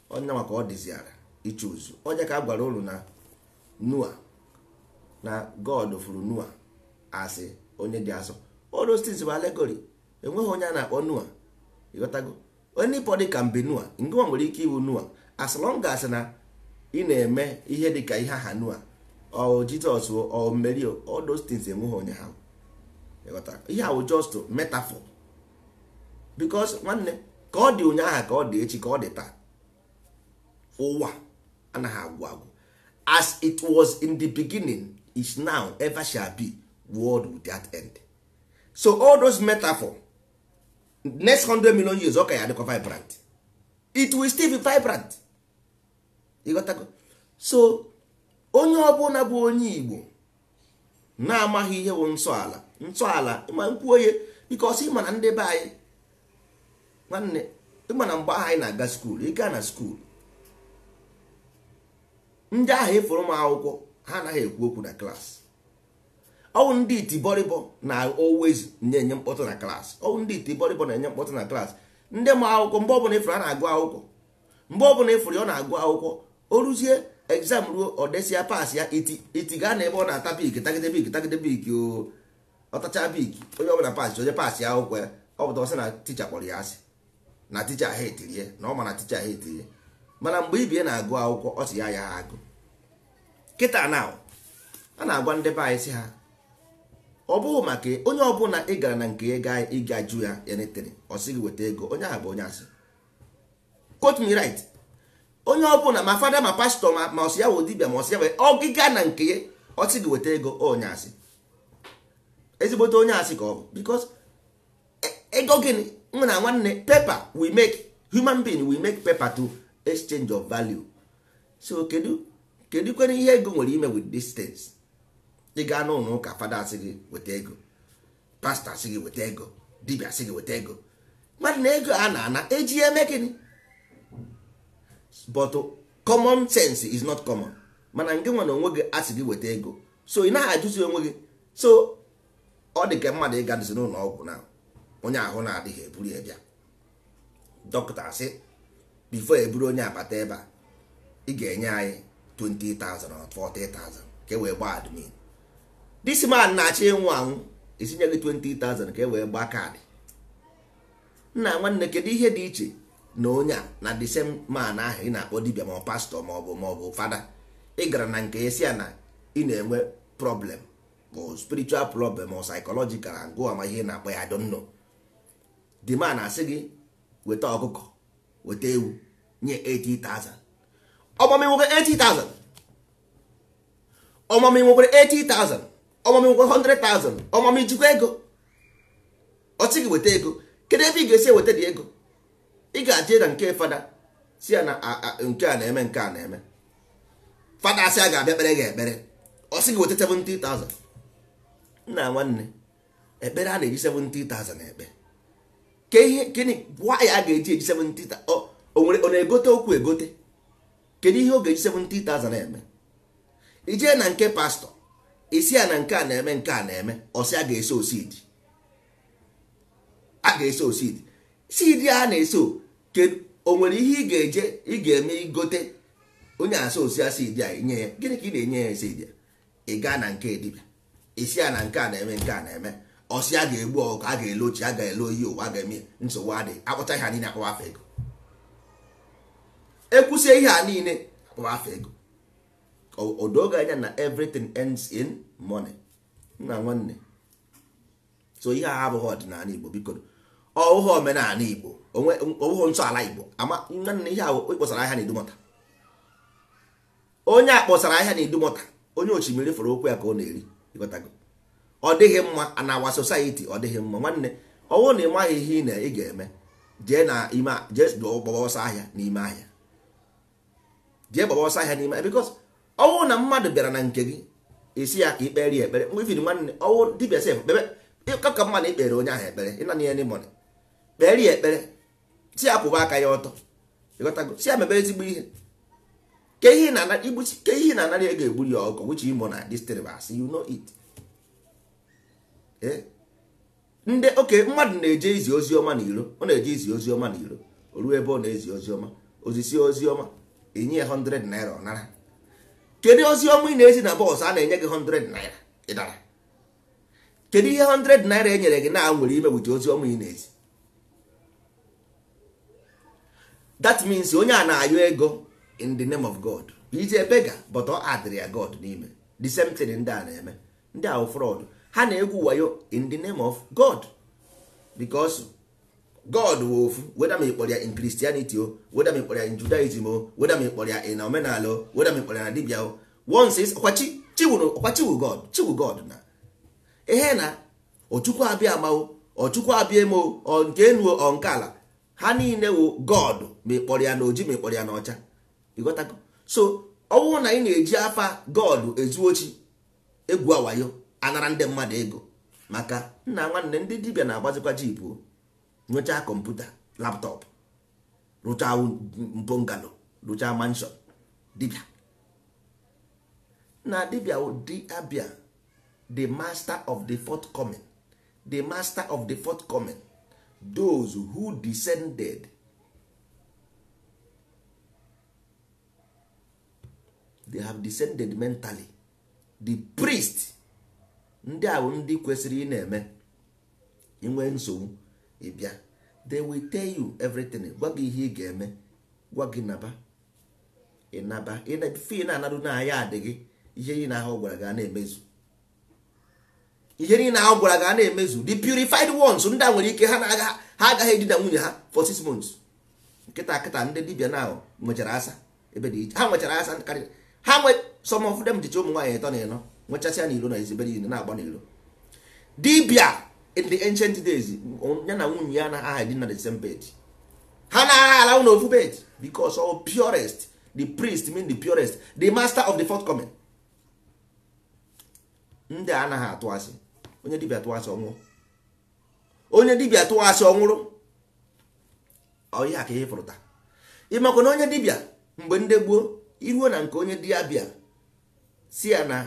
onye maka ọ dịziara ichuzu. Onye ka a gwara ụlụ na Noah, na God fụrụ Noah asị onye dị asọ. All those things bụ allegory. Enweghị onye a na-akpọ Noah, ịghọtago? Anybody can be Noah. Ngịnwa nwere ike ịbụ Noah as long as na ị na-eme ihe dị ka ihe aha Noah ọ Jizọs ọ Mary, all those things enweghị onye ha, ịghọtara? Ihe ahụ just metaphor, because nwanne ka ọ dị ụnyaahụ ka ọ dị echi ka ọ dị taa, ụwa anaghị agwụ agwụ. As it was in the beginning is now, ever shall be, world without end. So all those metaphor, next 100 million years ọ ka ya adịkwa vibrant, it will still be vibrant, ịghọtago? So onye ọbụla bụ onye Igbo na-amaghị ihe bụ nsọ ala, nsọ ala ma nkwuo ihe, because ịma na ndị be anyị nwanne, ịma na mgbe ahụ anyị na-aga school, ị gaa na school ndị ahụ ịfụrụ m akwụkwọ ha anaghị ekwu okwu na class. Ọwụ ndị itibọrịbọ na always na-enye mkpọtụ na class. Ọwụ ndị itibọrịbọ na-enye mkpọtụ na class. Ndị ma akwụkwọ mgbe ọbụla ịfụrụ ha na-agụ akwụkwọ, mgbe ọbụla ịfụrụ ya ọ na-agụ akwụkwọ, o ruzie exam ruo ọ desia pass ya, iti iti gaa na ebe ọ na-ata bik tagide bik tagide bik, o ọtacha bik, onye ọbụla pass, onye pass ya akwụkwọ ya, ọ pụta ọsị na teacher kpọrọ ya asị, na teacher ha etirie, na ọ ma na teacher ha etirie. Mana mgbe ibie na-agụ akwụkwọ ọ sị ya ya agụ. Kịta na a na-agwa ndị be anyị sị ha ọ bụghị maka onye ọbụla ị gara na nke ya gaa ịga jụ ya anything, ọ sị gị weta ego, onye ahụ bụ onye asị. Quote me right. Onye ọbụla ma fada ma pastor ma ọsị ya wụ dibịa ma ọsị ya wụ ọgịga na nke ya, ọ sị gị weta ego, onye asị, ezigbote onye asị ka ọ bụ. Because ego gịnị na nwanne paper we make, human being we make paper to exchange of value. So kedu Kedu kwere ihe ego nwere ime with distance? Ị gaa n'ụlọ ụka, fada asị gị weta ego, pastọ asị gị weta ego, dibịa asị gị weta ego. Mmadụ na ego a na-ana eji eme gịnị? But common sense is not common. Mana nke nwe na onwe gị asị gị weta ego, so ị naghị ajụzi onwe gị. So ọ dị ka mmadụ ịga dịzi n'ụlọ ọgwụ na onye ahụ na-adịghị eburu ya bịa, dọkịta asị before eburu onye abata ebe a, ị ga-enye anyị 20,000 or 40,000 ka e wee gbaa admin. This man na-achọ ịnwụ anwụ, esinye gị 20,000 ka e wee gbaa kaadị. Nna nwanne, kedu ihe dị iche na onye a na the same man ahụ ị na-akpọ dibịa ma ọ pastọ ma ọ bụ fada ị gara na nke ya si ya na ị na-enwe problem, or spiritual problem or psychological, and go ama ihe ị na-akpọ ya, I don't know. The man asị gị weta ọkụkọ, weta ewu, nye 80,000. Ọmami nwekwara 80,000, ọmami nwekwara 80,000, ọmami nwekwara 100,000, ọmami jikwa ego. Ọ sị gị weta ego, kedu ebe ị ga-esi eweta dị ego? Ị ga-aje na nke fada si ya na nke a na-eme, nke a na-eme. Fada asị a ga-abịa kpere gị ekpere, ọ sị gị weta 70,000. Nna nwanne, ekpere a na-eji 70,000 ekpe ke ihe gịnị? Why a ga-eji eji 70,000? O nwere ọ na-egote okwu egote? Kedu ihe ọ ga-eji 70,000 eme? Ijee na nke pastọ, isi ya na nke a na-eme, nke a na-eme, ọsị a ga-eso seed, a ga-eso seed. Seed a na-eso, o nwere ihe ị ga-eje ị ga-eme igote onye asa osi a seed a nye ya? Gịnị ka ị na-enye ya seed a? Ị gaa na nke dibịa, isi ya na nke a na-eme, nke a na-eme, ọsị a ga-egbu ọkụ, a ga-elo chi, a ga-elo ihe ụwa, a ga-eme. Nsogbu adịghị, akpọcha ihe a niile, akpọwa afa ego. Ekwusie ihe a niile, akpọwa afa ego. Odoge anya na everything ends in money. Nna nwanne, so ihe a abụghị ọdịnala Igbo, biko. Ọhụghị omenala Igbo, ọbụghị nsọ ala Igbo. Ama nwanne, ihe ahụ kpọsara ahịa na Idumota, onye a kpọsara ahịa na Idumota, onye osimiri fọrọ okwu ya ka ọ na-eri. Ịghọtago? Ọ dịghị mma na our society, ọ dịghị mma. Nwanne, ọwụ na ị maghị ihe ị na ị ga-eme, jee na ime, jee gbaba ọsọ ahịa n'ime ahịa, jee gbaba ọsọ ahịa n'ime ahịa, because ọwụ na mmadụ bịara na nke gị, esi ya ka ikpere ya ekpere. Mgbe ifiri nwanne, ọwụ dibịa sef kpebe ka mma na ikpere onye ahụ ekpere, ịna ya money, kpere ya ekpere, si ya kwụba aka ya ọtọ. Ịghọtago? Si ya mebe ezigbo ihe. Ke ihe na-anara ego egburu ya ọkụ, which imo na this thing as you know it. Ndị oke mmadụ na-eje izi ozi ọma n'iro, ọ na-eje izi ozi ọma n'iro, o ruo ebe ọ na-ezi ozi ọma, ozisi ozi ọma, enye ya 100 naira, ọ nara. Kedu ozi ọma ị na-ezi na bọọsụ a na-enye gị 100 naira ịdara? Kedu ihe 100 naira e nyere gị na nwere ime wute ozi ọma ị na-ezi? That means onye a na-ayọ ego in the name of God. He's a beggar, but ọ adịrị ya God n'ime. The same thing ndị a na-eme, ndị ahụ fraud, ha na-egwu wayo in the name of God, because God wụ ofu, whether ma ị kpọrọ ya in Christianity o, whether ma ị kpọrọ ya in Judaism o, whether ma ị kpọrọ ya in omenala o, whether ma ị kpọrọ ya na dibia o, once is ọkwa chi, chi wụ, ọkwa chi wụ God, chi wụ God na ihe na Ochukwu abịa ama o, Ochukwu abịa eme o, ọ nke enu o, ọ nke ala, ha niile wụ God, ma ị kpọrọ ya na oji, ma ị kpọrọ ya na ọcha. Ịghọtago? So ọ bụrụ na ị na-eji afa God ezu ochi, egwu awayo, anara ndị mmadụ ego, maka nna nwanne, ndị dibịa na-agbazikwa jeep, nwechaa kọmputa, laptop, rụchaa bungalow, rụchaa mansion. Dibịa na dibịa di abịa, the master of the forthcoming, the master of the forthcoming, those who descended, they have descended mentally, the priest. Ndị ahụ ndị kwesịrị ị na-eme inwe nsogbu ịbịa, they will tell you everything, gwa gị ihe ị ga-eme, gwa gị naba ịnaba fi na-anarụ n'ahịa adịghị. Ihe niile ahụ gwara gị a na-emezu, ihe niile ahụ gwara gị a na-emezu. The purified ones, ndị a nwere ike ha na-aga, ha agaghị edina nwunye ha for 6 months. Nkịta kịta ndị dibịa na nwechara asa ebe dị iche, ha nwechara asa karịrị ha nwe. Some of them dịcha ụmụ nwaanyị ịtọ na ịnọ, nwechasịa n'iro na ezibere niile na-agba n'iro. Dibịa in the ancient days, ya na nwunye ya na aha dị na the same bed, ha na-agha ala n'ofu bed, because all purest. The priest mean the purest, the master of the forthcoming. Ndị a anaghị atụ asị. Onye dibịa tụọ asị ọnwụọ, onye dibịa tụọ asị ọnwụrụ. Ọ ihe a ka ihe fụrụta. Ịmakwa na onye dibịa mgbe ndị gboo iruo na nke onye dibịa si ya na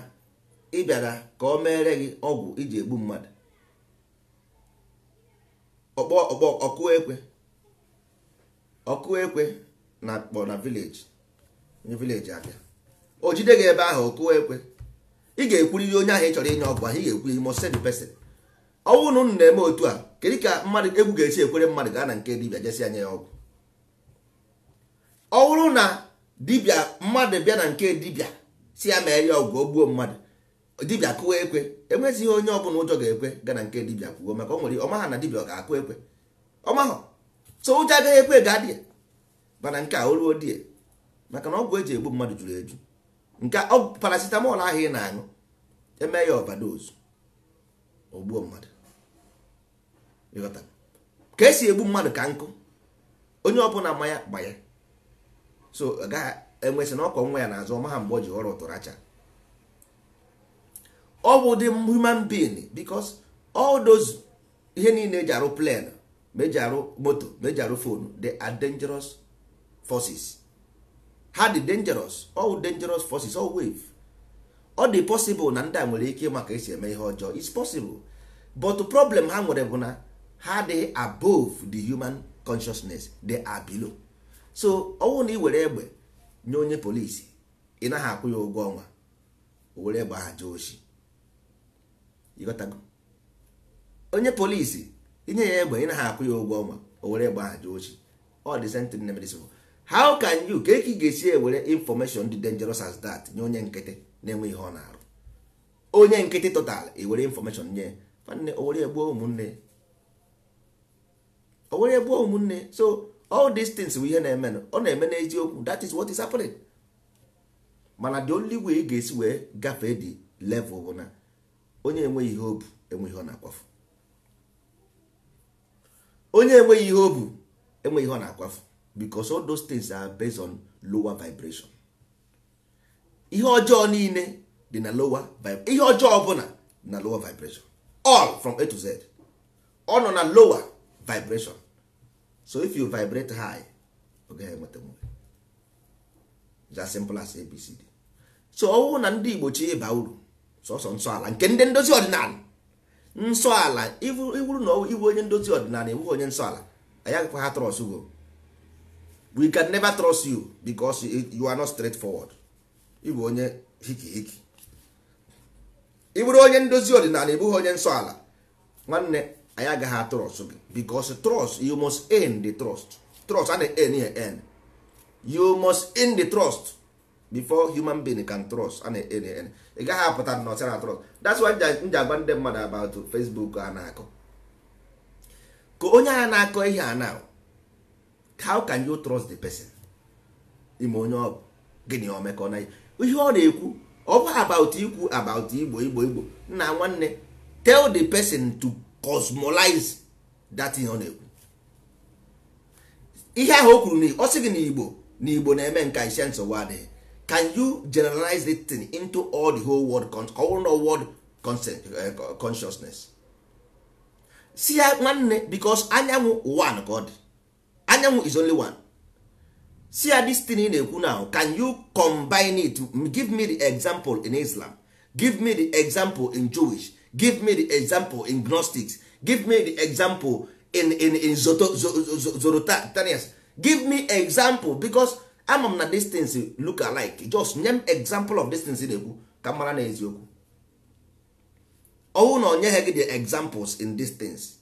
ị bịara ka ọ mere gị ọgwụ iji egbu mmadụ, ọkpọ ọkpọ ọkụ ekwe, ọkụ ekwe na kpọ na village, onye village abịa o jide gị ebe ahụ ọkụ ekwe. Ị ga-ekwuriri onye ahụ ị chọrọ inye ọgwụ ahụ, ị ga-ekwu, you must say the person. Ọnwụ na unu na-eme otu a, kedu ka mmadụ egwu ga-esi ekwere mmadụ gaa na nke dibịa jesi anya ya ọgwụ? Ọ bụrụ na dibịa mmadụ bịa na nke dibịa si ya mee ya ọgwụ o gbuo mmadụ, dibịa kụwa ekwe, enwezighị onye ọbụla ụjọ ga-ekwe gaa na nke dibịa kwuo, maka o nwere ọmaha na dibịa ọ ga-akụ ekwe ọmahọ, so ụjọ agaghị ekwe ga adị ya. Mana nke a o ruo die, maka na ọgwụ eji egbu mmadụ juru eju. Nke paracetamol ahụ ị na-aṅụ eme ya overdose o gbuo mmadụ. Ịghọta ka esi egbu mmadụ ka nkụ, onye ọbụla ma ya gba ya. So agaghị enwesị na ọkọ nwa ya n'azụ ọma ha mgbe o ji ọrụ ụtụracha. Ọ bụ the human being, because all those ihe niile eji arụ plane, ma eji arụ moto, ma eji arụ phone, they are dangerous forces. Ha dị dangerous, all dangerous forces, all wave. Ọ dị possible na ndị a nwere ike ịma ka esi eme ihe ọjọọ, it's possible, but the problem ha nwere bụ na ha adịghị above the human consciousness, they are below. So ọnwụ na ị were egbe nye onye polisi, ị naghị akwụ ya ụgwọ ọnwa, o were egbe ahụ jee oshi. Ịghọtago? Onye polisi inye ya egbe, ị naghị akwụ ya ụgwọ ọnwa, o were egbe ahụ jee oshi. All the same thing na medicine. How can you ka ị ga-esi ewere information dị dangerous as that nye onye nkịtị na-enwe ihe ọ na-arụ? Onye nkịtị total ewere information nye nwanne, o were egbuo ụmụnne, o were egbuo ụmụnne. So all these things bụ ihe na-eme, ọ na-eme n'eziokwu. That is what is happening. Mana the only way ị ga-esi wee gafee the level bụ na onye enweghị ihe o bu enweghị ihe ọ na-akwafu. Onye enweghị ihe o bu enweghị ihe ọ na-akwafu, because all those things are based on lower vibration. Ihe ọjọọ niile dị na lower vibration. Ihe ọjọọ ọbụla dị na lower vibration, all from A to Z, ọ nọ na lower vibration. So if you vibrate high, ọ gaghị enweta nwe. It's as simple as ABCD. So ọ bụrụ na ndị Igbo chi ịba uru sọsọ nsọ ala nke ndị ndozi ọdịnala, nsọ ala iwuru na iwu onye ndozi ọdịnala, iwu onye nsọ ala, anyị agakwa ha trust go. We can never trust you because you are not straightforward. Ịbụ onye hiki hiki. Ị bụrụ onye ndozi ọdịnala, ị bụghị onye nsọ ala, nwanne, anyị agaghị atrust gị, because trust, you must earn the trust. Trust a na-earn ya earn. You must earn the trust before human being can trust. A na-earn ya earn. Ị gaghị apụta na ọsara trust. That's why m ji agwa ndị mmadụ about Facebook a na-akọ ka onye a na-akọ ihe a now. How can you trust the person? Ime onye ọ bụ gịnị o mekọ na ihe ọ na-ekwu? Ọ bụ about ikwu about Igbo, Igbo, Igbo nna nwanne. Tell the person to cosmolize that thing ọ na-ekwu. Ihe ahụ o kwuru na ọ sị gị na Igbo na Igbo na-eme nka isi nsogbu adịghị. Can you generalize the thing into all the whole world, all the world consciousness? Si ya nwanne, because anyanwụ one ka ọ dị, anyanwụ is only one. See ya, this thing ị na-ekwu now, can you combine it? Give me the example in Islam, give me the example in Jewish, give me the example in Gnostics, give me the example in Zoroastrians. Give me example, because ama m na these things look alike. Just nye m example of these things ị na-ekwu ka m mara na eziokwu. Ọnwụ na onye gị the examples in these things,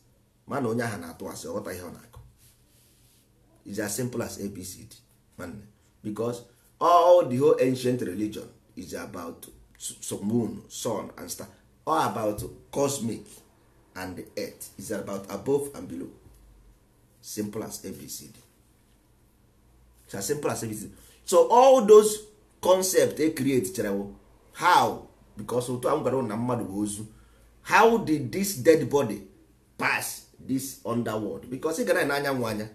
mana onye ahụ na-atụ asị, ọghọta ihe ọ na-akọ. It's as simple as ABCD, nwanne, because all the whole ancient religion is about moon, sun and star, all about cosmic and the earth, is about above and below. Simple as ABCD. It's as simple as ABCD. So all those concept they create chere how, because otu a m gwara na mmadụ bụ ozu. How did this dead body pass this underworld? Because ị gara n'anyanwụ anya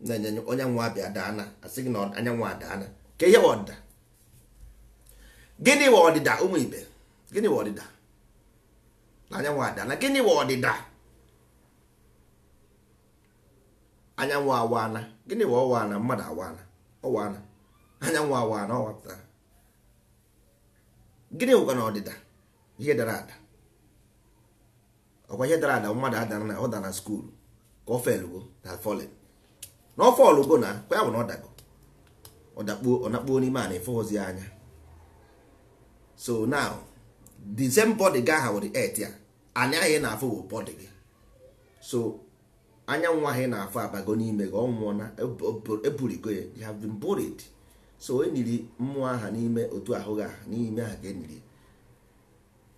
Na-enye onyanwụ abịa daana, asị gị na anyanwụ adaana. Ka ihe bụ ọdịda? Gịnị bụ ọdịda, ụmụ ibe? Gịnị bụ ọdịda? Na anyanwụ adaana, gịnị bụ ọdịda? Anyanwụ awaana, gịnị bụ ọwaana? Mmadụ awaana, ọwaana, anyanwụ awaana, ọwapụtara. Gịnị bụkwa na ọdịda? Ihe dara ada. Ọkwa ihe dara ada, mmadụ adara na ọ dara na school ka ọ felugo na fallen, na ọ fọlụgo na kwa ya bụ na ọ dago, ọ dakpuo, ọ nakpuo n'ime a na-efeghọzi ya anya. So now the same body ga aha the earth ya, anya ahụ ị na-afụ bụ body gị. So anyanwụ ahụ ị na-afụ abago n'ime gị, ọ nwụọ na eburigo ya, you have been buried. So eniri mmụọ aha n'ime otu ahụ gị aha n'ime aha ka eniri.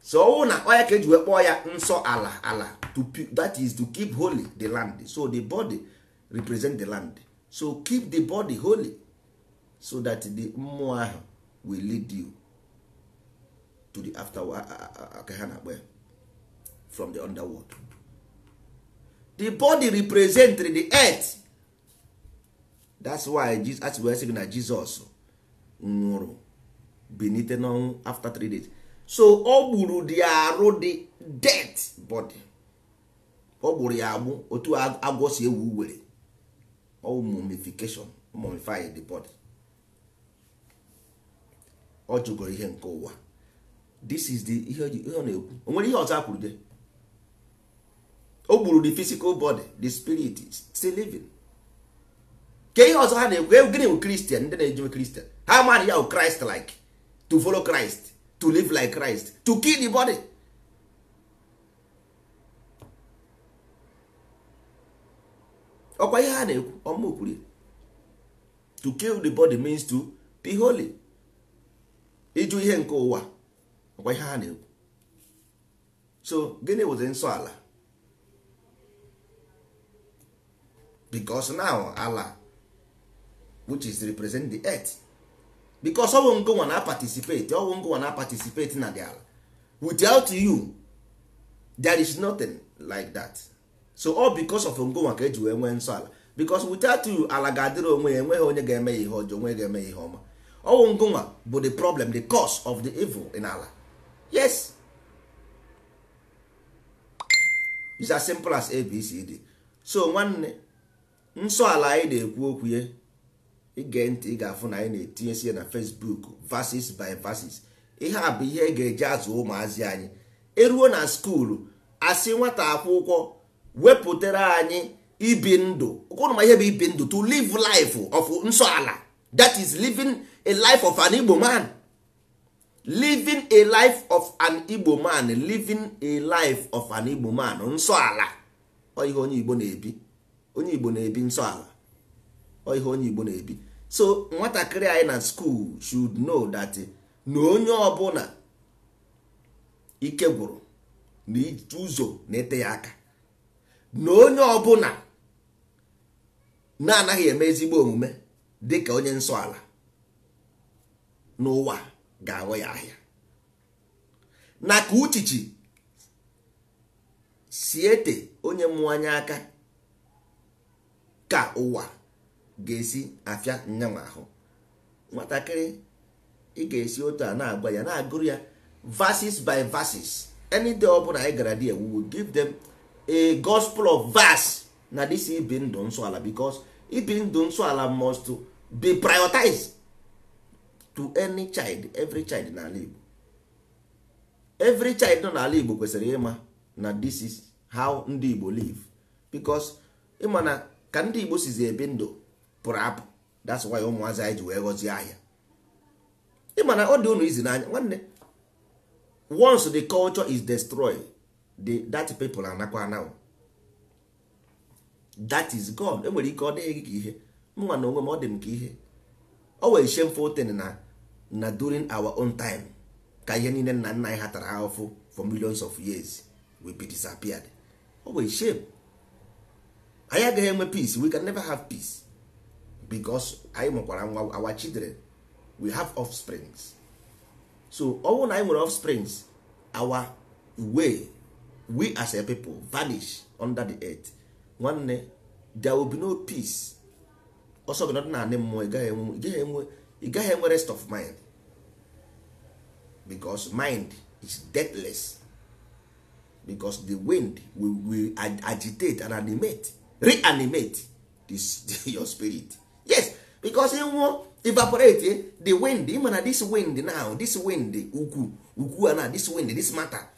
So ọwụ na ọya ka eji wee kpọọ ya nsọ ala, ala to that is to keep holy the land. So the body represent the land, so keep the body holy so that the mmụọ ahụ will lead you to the after ka ha na-akpọ ya, from the underworld. The body represent the earth. That's why Jesus wee sị gị na Jizọs nwụrụ bilite n'ọnwụ after 3 days. So ọ gburu the arụ, the death body, ọ gburu ya agbụ otu agwọ si ewu were ọ mummification, mummify the body. Ọ jụgoro ihe nke ụwa. This is the ihe ọ na-ekwu. O nwere ihe ọzọ a kwuru de? O gburu the physical body, the spirit is still living. Ke ihe ọzọ ha na-ekwu? Gịnị bụ Christian? Ndị na-ejiwe Christian ha ma ya bụ Christ like, to follow Christ, to live like Christ, to kill the body. Ọkwa ihe ha na-ekwu, ọmụ kwuru, to kill the body means to be holy. Ịjụ ihe nke ụwa, ọkwa ihe ha na-ekwu. So gịnị wụzi nsọ ala? Because now ala, which is represent the earth, because ọ bụ ngụnwa na participate, ọ bụ ngụnwa na participate na the ala. Without you there is nothing like that. So all because of ngụnwa ka eji wee nwee nsọ ala. Because without you ala ga-adịrị onwe ya, enweghị onye ga-eme ya ihe ọjọọ, onwe ga-eme ya ihe ọma. Ọ bụ ngụnwa bụ the problem, the cause of the evil in ala. Yes, it's as simple as ABCD. So nwanne, nsọ ala anyị na-ekwu okwu ya, ige ntị, ị ga-afụ na anyị na-etinyesi ya na Facebook verses by verses. Ihe a bụ ihe e ga-eji azụ ụmụazị anyị. Eruo na skuulu, asị nwata akwụkwọ wepụtara anyị ibi ndụ. Ụkwụrụ ma ihe bụ ibi ndụ, to live life of nsọ ala. That is living a life of an Igbo man. Living a life of an Igbo man. Living a life of an Igbo man. Nsọ ala. Ọ ihe onye Igbo na-ebi. Onye Igbo na-ebi nsọ ala. Ọ ihe onye Igbo na-ebi. So nwatakịrị anyị na school should know that na onye ọbụla ike gwụrụ na ụzọ na-ete ya aka, na onye ọbụla na-anaghị eme ezigbo omume dịka onye nsọ ala n'ụwa ga-aghọ ya ahịa. Na ka uchichi si ete onye mmụọ anya aka ka ụwa ga-esi afịa nyanwa ahụ. Nwatakịrị ị ga-esi otu a na-agwa ya, na-agụrụ ya verses by verses. Any day ọbụla anyị gara there, we will give them a gospel of verse na this ibi ndụ nsọ ala, because ibi ndụ nsọ ala must be prioritized to any child, every child n'ala Igbo. Every child nọ n'ala Igbo kwesịrị ịma na this is how ndị Igbo live, because ịma na ka ndị Igbo sizi ebi ndụ pụrụ apụ. That's why ụmụazị anyị ji wee ghọzie ahịa. Ịma na ọ dị unu izi n'anya nwanne, once the culture is destroyed, that people anakwa anaw, that is gone. Enwere ike ọ dịghị gị ka ihe mụnwa na onwe m, ọ dị m ka ihe o wee shameful thing na during our own time ka ihe niile nna nna anyị ha tara ahụhụ for millions of years will be disappeared. O wee shame. Anyị agaghị enwe peace. We can never have peace because anyị mụkwara nwa, our children, we have offsprings. So ọ bụrụ na anyị nwere offsprings, our way, we as a people vanish under the earth. Nwanne, there will be no peace. Ọsọ gị nọdụ naanị mmụọ, ị gaghị enwe rest of mind, because mind is deathless, because the wind will agitate and animate, reanimate this your spirit. Yes, because ị nwụọ, evaporate the wind. Ị ma na this wind now, this wind ukwu ukwu na this wind, this matter,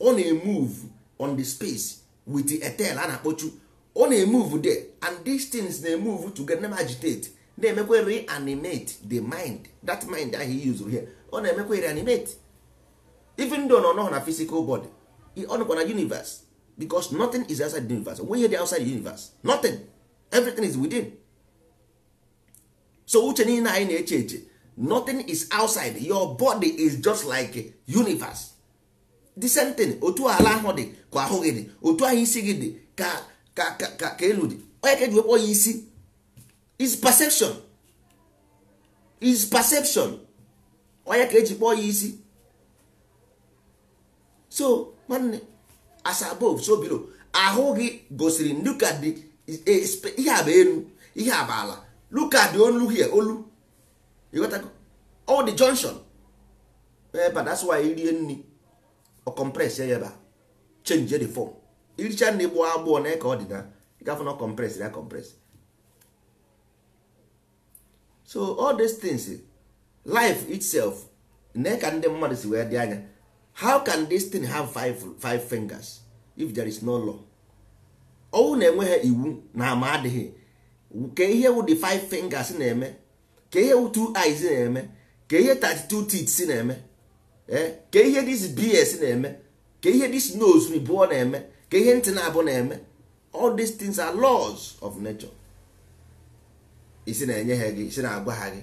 ọ na-emove on the space with the etel a na-akpọchu, ọ na-emove there, and these things na-emove together, na agitate, na-emekwa reanimate the mind. That mind ahụ he used here, ọ na-emekwa reanimate, even though na ọ nọghị na physical body, ọ nọkwa na universe, because nothing is outside the universe. Onwe ihe dị outside the universe, nothing, everything is within. So uche niile anyị na-eche eche, nothing is outside. Your body is just like universe, the same thing. Otu ala ahụ dị ka ahụ gị dị, otu ahụ isi gị dị ka ka ka ka elu dị. Onye ka eji wekpọ ya isi is perception, is perception. Onye ka eji kpọọ ya isi. So nwanne, as above so below. Ahụ gị gosiri, look at the ihe a bụ elu, ihe a bụ ala. Look at the olu here, olu, you got all the junction ebe. That's why irie nri, ọ compress ya ebe a, change the form. Iricha nri gbụọ agbụọ na ka ọ dị na ịgafụ na compress ya, compress. So all these things, life itself, na ka ndị mmadụ si wee dị anya. How can this thing have five fingers if there is no law? Ọnwụ na-enweghị iwu na ama adịghị. Ka ihe wụ the five fingers na-eme, ka ihe wụ two eyes na-eme, ka ihe 32 teeth na-eme, ka ihe this bs na-eme, ka ihe this nose bụọ na-eme, ka ihe ntị na-abụ na-eme. All these things are laws of nature. Isi na-enye ha gị, isi na-agwa ha gị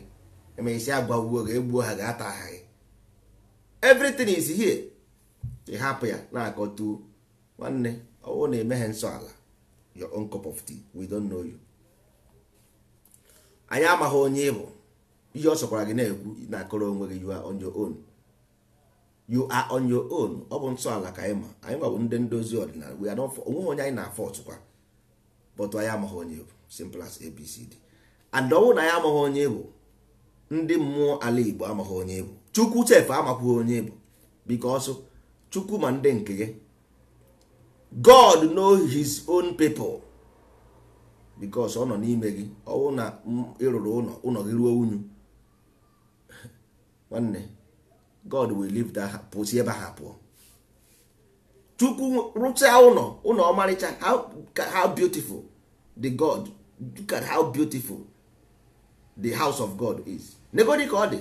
eme, isi agwagbuo gị, egbuo ha gị, ata ha gị. Everything is here. Ị hapụ ya na-akọtu. Nwanne, ọwụ na-eme ha nsọ ala, your own cup of tea. We don't know you. Anyị amaghị onye ị bụ. Ihe ọ sọkwara gị na-ekwu, na-akọrọ onwe gị. You are on your own, you are on your own. Ọ bụ nsọ ala ka anyị ma. Anyị ma bụ ndị ndozi ọdịnala. We are not, onweghị onye anyị na-afọ ọtụkwa, but anyị amaghị onye bụ. Simple as ABCD. And ọwụ na anyị amaghị onye bụ, ndị mmụọ ala Igbo amaghị onye bụ, Chukwu chef amakwughị onye bụ, because Chukwu ma ndị nke ya. God know his own people, because ọ nọ n'ime gị. Ọwụ na ịrụrụ ụlọ, ụlọ gị ruo unyu, nwanne, God will leave that, pụsi ebe ha pụọ. Chukwu rụchaa ụlọ, ụlọ ọmarịcha. How beautiful the God, look at how beautiful the house of God is. Negodi ka ọ dị,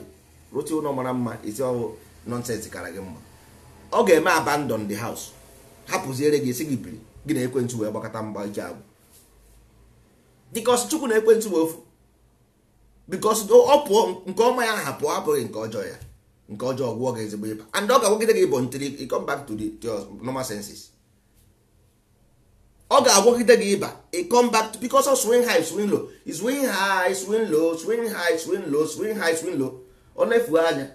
rụcha ụlọ mara mma, isi ọwụ nonsense kara gị mma. Ọ ga-eme abandon the house, hapụziere gị, esi gị biri gị na ekwentị wee gbakọta mgba ike agwụ, because Chukwu na ekwentị wee ofu, because ọ pụọ nke ọma ya, ha pụọ, abụghị nke ọjọọ ya. Nke ọjọọ gwụọ gị ezigbo ịba, and ọ ga-agwagide gị ịbọ until you come back to your normal senses. Ọ ga-agwagide gị ịba, you come back to, because of swing high, swing low, swing high, swing low, swing high, swing low, swing high, swing low. Ọ na-efu anya,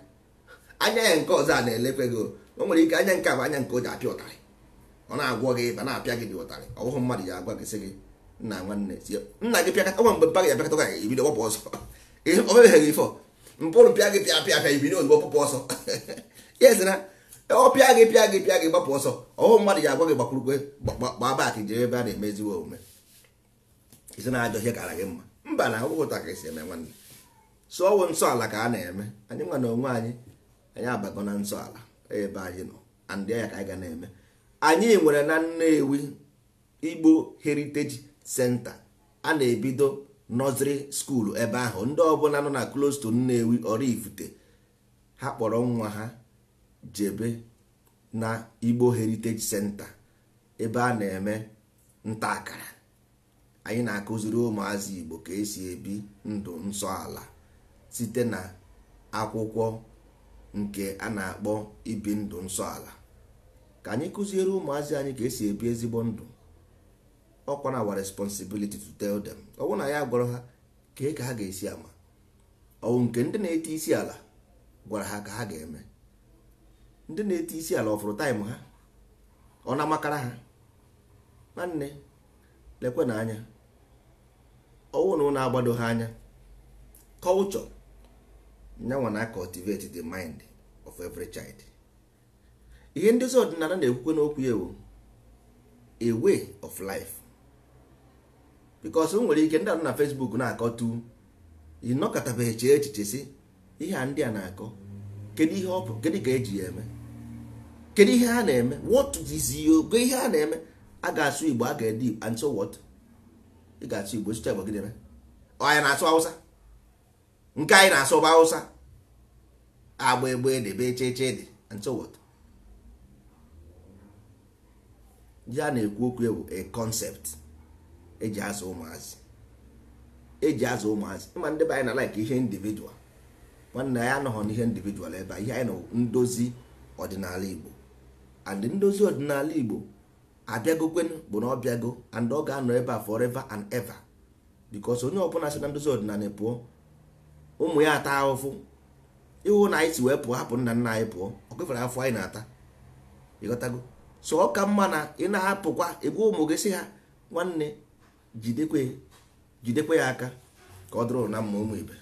anya ya nke ọzọ a na-elekwe gị. O nwere ike anya nke a bụ anya nke o ji apịa ụtarị. Ọ na-agwọ gị ịba, na-apịa gị dị ụtarị. Ọ bụghị mmadụ ya agwa gị, sị gị, "Nna, nwanne, nna gị pịakọta." Nwa mgbe mpa gị apịakọta gị, ibido gbapụ ọsọ. O mebeghị gị ifo mpụrụ pịa gị, pịa pịa pịa, ibido ozugbo pụpụ ọsọ. Yes, na ọ pịa gị, pịa gị, pịa gị, gbapụ ọsọ. Ọhụ mmadụ ya agwa gị, gbakwurukwe, gbaa back, jee ebe a na-emeziwe omume. Isi na ajọ ihe kara gị mma. Mba, na ọbụghị ụta ka esi eme, nwanne. So ọwụ nsọ ala ka a na-eme. Anyị nwa na onwe anyị, anyị abago na nsọ ala ebe anyị nọ, and ya ka anyị ga na-eme. Anyị nwere na Nnewi Igbo Heritage Center, a na-ebido nursery school ebe ahụ. Ndị ọbụla nọ na close to Nnewi, Oraifite, ha kpọrọ nwa ha jebe na Igbo Heritage Center, ebe a na-eme nta akara. Anyị na-akụziri ụmụazị Igbo ka esi ebi ndụ nsọ ala site na akwụkwọ nke a na-akpọ Ibi Ndụ Nsọ Ala. Ka anyị kụziere ụmụazị anyị ka esi ebi ezigbo ndụ. Ọkwa na our responsibility to tell them. Ọ bụrụ na ya gwara ha, kee ka ha ga-esi ama? Ọwụ nke ndị na-ete isi ala gwara ha ka ha ga-eme? Ndị na-ete isi ala ọfụrụ time ha, ọ na-amakara ha. Nwanne, lekwe na anya. Ọwụ na ụnụ agbado ha anya, culture nyanwa na cultivate the mind of every child. Ihe ndozi ọdịnala na-ekwukwe n'okwu ya ewu a way of life, because o nwere ike ndị anọ na Facebook na-akọtu, ịnọkọtabeghị chee echiche si ihe a ndị a na-akọ, kedu ihe ọ bụ, kedu ka eji ya eme, kedu ihe ha na-eme, what is your ihe ha na-eme. A ga-asụ Igbo, a ga-ede Igbo, and so what? Ị ga-asụ Igbo, sụcha Igbo, gịnị eme? Ọ anyị na-asụ Hausa, nke anyị na-asụ bụ Hausa, agba egbe edebe eche eche dị, and so what? Ya na-ekwu okwu ewu a concept eji azụ ụmụazị, eji azụ ụmụazị. Ịma ndị be anyị na like ihe individual, nwanne anyị anọghọ n'ihe individual ebe a. Ihe anyị nọ, ndozi ọdịnala Igbo, and ndozi ọdịnala Igbo abịagokwenu bụ na ọ bịago, and ọ ga-anọ ebe a forever and ever, because onye ọbụla si na ndozi ọdịnala pụọ, ụmụ ya ata ahụfụ. Ịhụ na anyị si wee pụọ, hapụ nna nna anyị pụọ, ọ kwefere afọ anyị na-ata, ịghọtago? So ọ ka mma na ị na-apụkwa egwu ụmụ gị, sị ha nwanne, jidekwe jidekwe ya aka ka ọ dịrị na mma, ụmụ ibe.